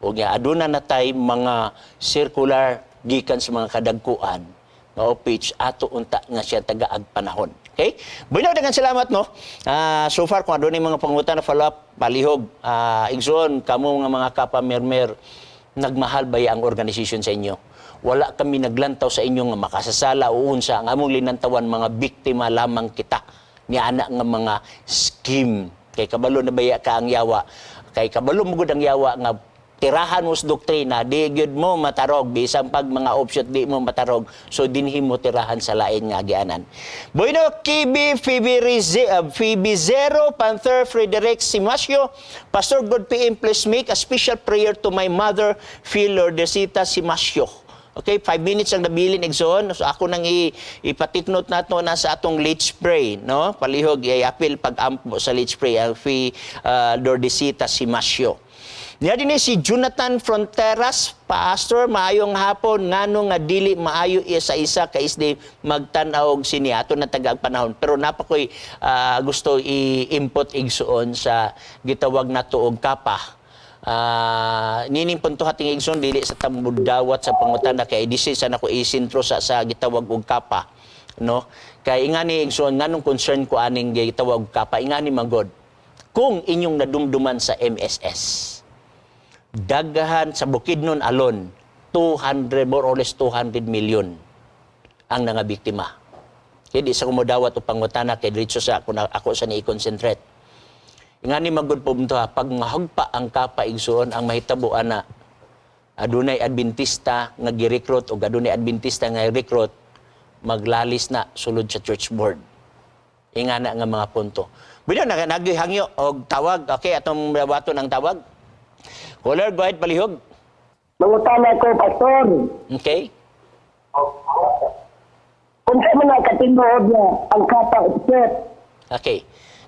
O nga aduna na tay mga circular gikan sa mga kadagkuan nga OPH ato unta nga siya tagaag panahon. Okay? Bueno, daghang salamat, no. So far, kung adunay mga pangutana, follow up, palihog. Igsoon, kamo nga mga kapamermer, nagmahal ba ang organization sa inyo? Wala kami naglantaw sa inyo nga makasasala o unsa. Ang among linantawan, mga biktima lamang kita ni ana nga mga scheme. Kay kabalo na baya ka ang yawa. Kay kabalo mo gud ang yawa nga tirahan mo sa doktrina, di gyud mo matarog, bisan pag mga offshoot, di mo matarog. So dinhi mo tirahan sa lain nga agianan. Bueno, Kibi Phoebe, Phoebe Zero, Panther Frederick Simasio, "Pastor, God PM, please make a special prayer to my mother, Phil Lordesita Simasio." Okay, 5 minutes ang nabilin, igsoon. So ako nang ipatiknot nato na sa atong Let's Pray, no? Palihog i-apil pag-ampo sa Let's Pray ang Fi Lordesita Simasio. Niya din si Jonathan Fronteras, "Pastor, maayong hapon, ngano nga dili maayo sa isa ka SDA magtan-aw og sine?" Ato na tagag panahon, pero napakoy gusto i-input, igsuon, sa gitawag nato og Kapa. Nining punto hating, igsoon, dili sa tambudawat sa pangutana kay disi sa nako isintro sa gitawag og Kapa, no? Kay ingani, igsoon, nganong concern ko aning gitawag og Kapa, ingani magod kung inyong nadumduman sa MSS, daghan sa Bukidnon alone, 200, more or less 200 million ang nga biktima. Kaya di sa kumudawat o pangutana kay diretso sa ako, ako sa ni-concentrate. Ngani magud po ha, pag mahagpa ang Kapa, igsuon, ang mahitabo ana, adunay Adventista nga gi-recruit o adunay Adventista nga recruit, maglalis na sulod sa church board. Ingana nga mga punto. Bueno, naghangyo og tawag. Okay, atong baton ang tawag. Caller, go ahead, palihog. Mangutana ko, Pastor. Okay? Kung man na katinuod nga ang Kapa offshoot? Okay.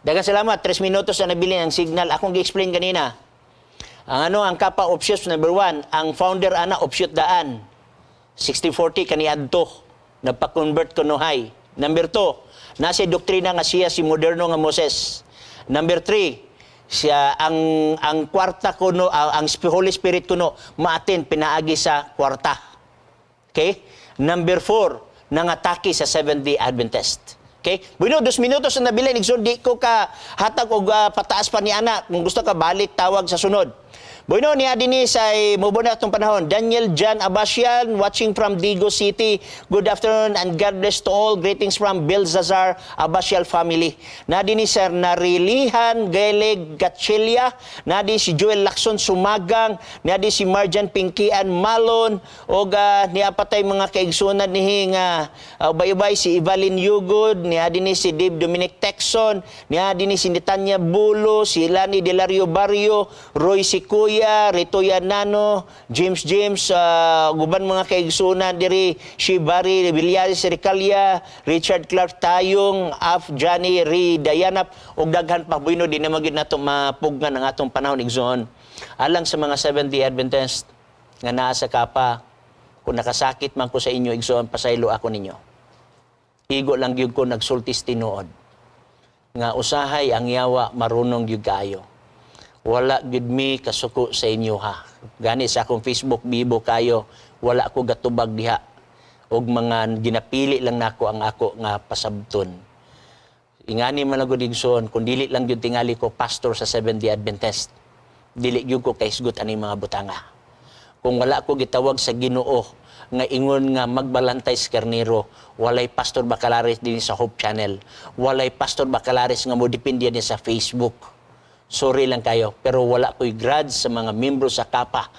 Daghang salamat. 3 minutos na nabilin ang signal. Akong gi-explain kanina. Ang ano, ang Kapa offshoot, number one, ang founder ana offshoot daan. 1640 kaniadto. Nagpa-convert kunohay. Number two, nasa doktrina nga siya si moderno nga Moses. Number three, siya ang kwarta kuno, ang Holy Spirit kuno maatin pinaagi sa kwarta. Okay? Number four, nangatake sa Seventh-day Adventist. Okay? Bueno, 2 minutos na nabilin. Igsoon, di ko ka hatag og pataas pa ni ana. Kung gusto ka, balik tawag sa sunod. Bueno, niya dinhi sa mubo na atong panahon. Daniel John Abasian, watching from Digos City. "Good afternoon and God bless to all. Greetings from Belzazar Abasial family." Na dinhi Sir Narilihan Gelig Gatchelia. Na di si Joel Lacson Sumagang. Na di si Marjan Pinkian Malon. O niya patay mga kaigsunan nihi nga ubay-ubay si Evelyn Yugod. Niya dinhi si Dave Dominic Texon. Niya dinhi si Netanya Bulo, si Lani Delario Barrio, Roy Sikuya, Rito Nano, James James, guban mga kaigsunan diri, si Barry Villares Ricalia, Richard Clark Tayong, Af Johnny Ri Dayanap, ug daghan pa. Bueno, di na magyud nato mapugnan ang atong panahon, igsoon. Alang sa mga Seventh-day Adventist nga naa sa Kapa, kung nakasakit man ko sa inyo, igsoon, pasaylo ako ninyo. Igo lang gyud ko nagsultis tinuod nga usahay ang yawa marunong gyud kaayo. Wala gyud mi kasuko sa inyo ha. Gani sa akong Facebook bibo kayo, wala ko gatubag diha og mga ginapili lang nako ang ako nga pasabton. Ingani man lang gud, igsoon, kung dili lang gyud tingali ko pastor sa Seventh-day Adventist, dili gyud ko kahisgot ani mga butanga. Kung wala ko gitawag sa Ginoo nga ingon nga magbalantay sa karnero, walay Pastor Bacalares din sa Hope Channel. Walay Pastor Bacalares nga mo depende din sa Facebook. Sorry lang kayo, pero wala ko'y grudge sa mga membro sa Kapa.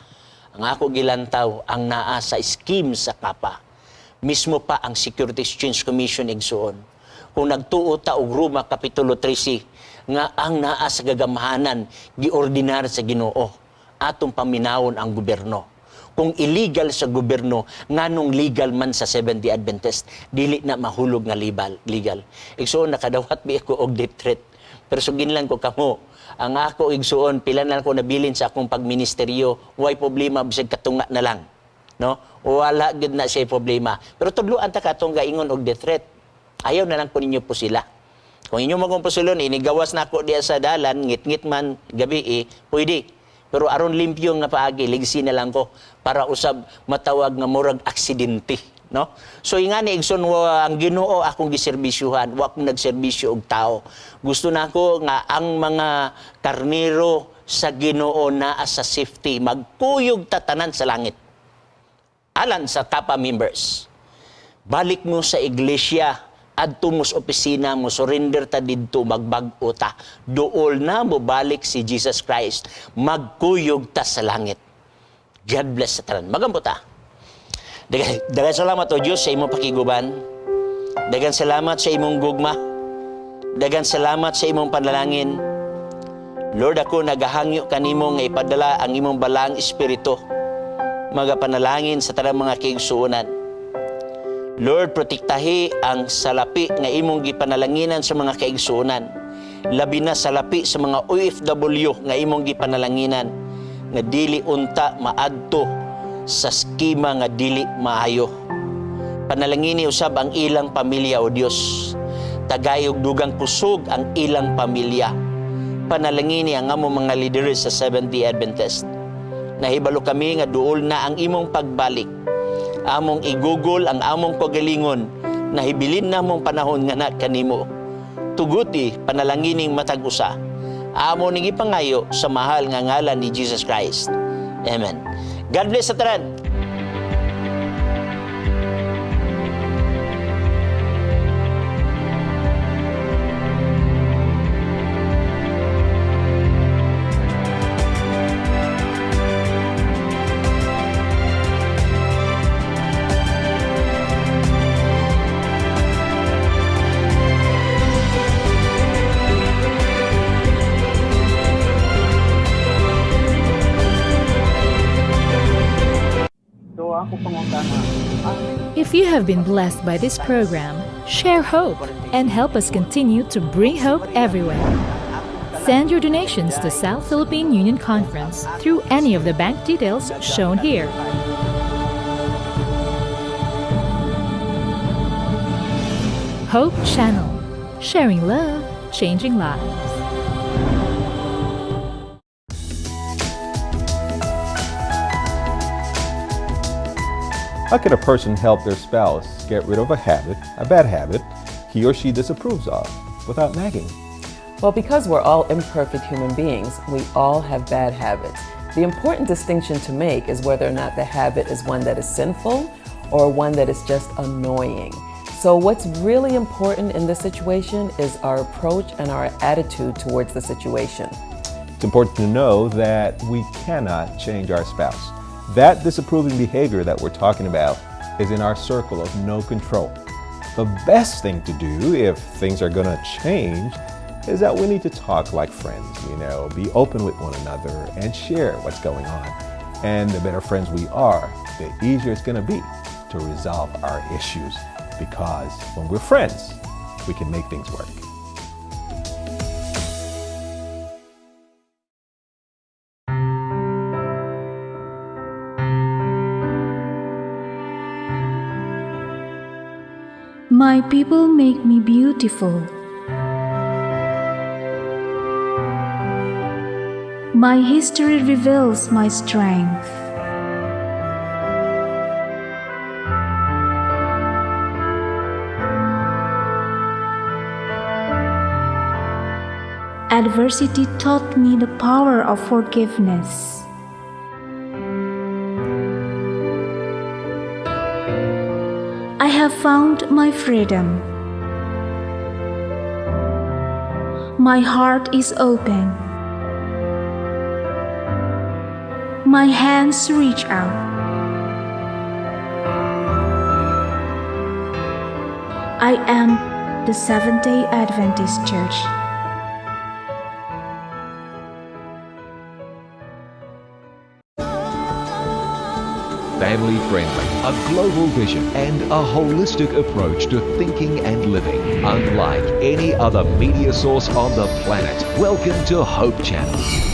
Ang ako gilantaw ang naa sa scheme sa Kapa. Mismo pa ang Security Exchange Commission, igsuon. Kung nagtuo ta og Roma Kapitulo 13 nga ang naa sa gagamhanan giordinar sa Ginoo, atong paminawon ang gobyerno. Kung illegal sa gobyerno, nganong legal man sa Seventh-day Adventist? Dili na mahulog nga legal. Legal. Igsuon, nakadawat bi ako og death threat. Pero sugin lang ko kamo. Ang ako, igsuon, pila na lang ko nabilin sa akong pagministeryo, way problema bisag katunga na lang. No? Wala gid na siya problema. Pero tudloan ta katong gaingon og death threat. Ayaw na lang po ninyo po sila. Kung inyo magong pusulon, inigawas na ako diya sa dalan, ngit-ngit man gabi eh, pwede. Pero aron limpyo nga paagi, ligsi na lang ko para usab matawag nga murag aksidente, no? So ingani igsoon, wa ang Ginoo akong giserbisyuhan, wa akong nagserbisyo og tao. Gusto nako nga ang mga karnero sa Ginoo naa sa safety, magkuyog tatanan sa langit. Alan sa Kapa members, balik mo sa iglesia, adto mo sa opisina mo, surrender ta didto, magbag-o ta. Duol na mo balik si Jesus Christ, magkuyog ta sa langit. God bless sa tanan. Magampo ta. Daghang salamat o Diyos sa imong pakiguban. Daghang salamat sa imong gugma. Daghang salamat sa imong panalangin. Lord, ako nagahangyo kanimo nga ipadala ang imong balaang espiritu magapanalangin sa tanang mga kaigsuonan. Lord, protektahi ang salapi nga imong gipanalanginan sa mga kaigsuonan. Labi na salapi sa mga OFW nga imong gipanalanginan nga dili unta maadto sa skema nga dili maayo. Panalangini usab ang ilang pamilya, o Dios. Tagayog dugang kusog ang ilang pamilya. Panalangini ang among mga leaders sa Seventh-day Adventist. Nahibalo kami nga duol na ang imong pagbalik. Among igugol ang among kagalingon, nahibilin namong panahon nga na kanimo. Tuguti panalangining matag usa. Amo ning ipangayo sa mahal nga ngalan ni Jesus Christ. Amen. God bless sa tanan. So ako pangutana. If you have been blessed by this program, share hope and help us continue to bring hope everywhere. Send your donations to South Philippine Union Conference through any of the bank details shown here. Hope Channel, sharing love, changing lives. How can a person help their spouse get rid of a habit, a bad habit, he or she disapproves of, without nagging? Well, because we're all imperfect human beings, we all have bad habits. The important distinction to make is whether or not the habit is one that is sinful or one that is just annoying. So, what's really important in this situation is our approach and our attitude towards the situation. It's important to know that we cannot change our spouse. That disapproving behavior that we're talking about is in our circle of no control. The best thing to do if things are going to change is that we need to talk like friends, be open with one another and share what's going on. And the better friends we are, the easier it's going to be to resolve our issues, because when we're friends, we can make things work. My people make me beautiful. My history reveals my strength. Adversity taught me the power of forgiveness. I have found my freedom. My heart is open. My hands reach out. I am the Seventh-day Adventist Church. Family friendly, a global vision, and a holistic approach to thinking and living, unlike any other media source on the planet. Welcome to Hope Channel.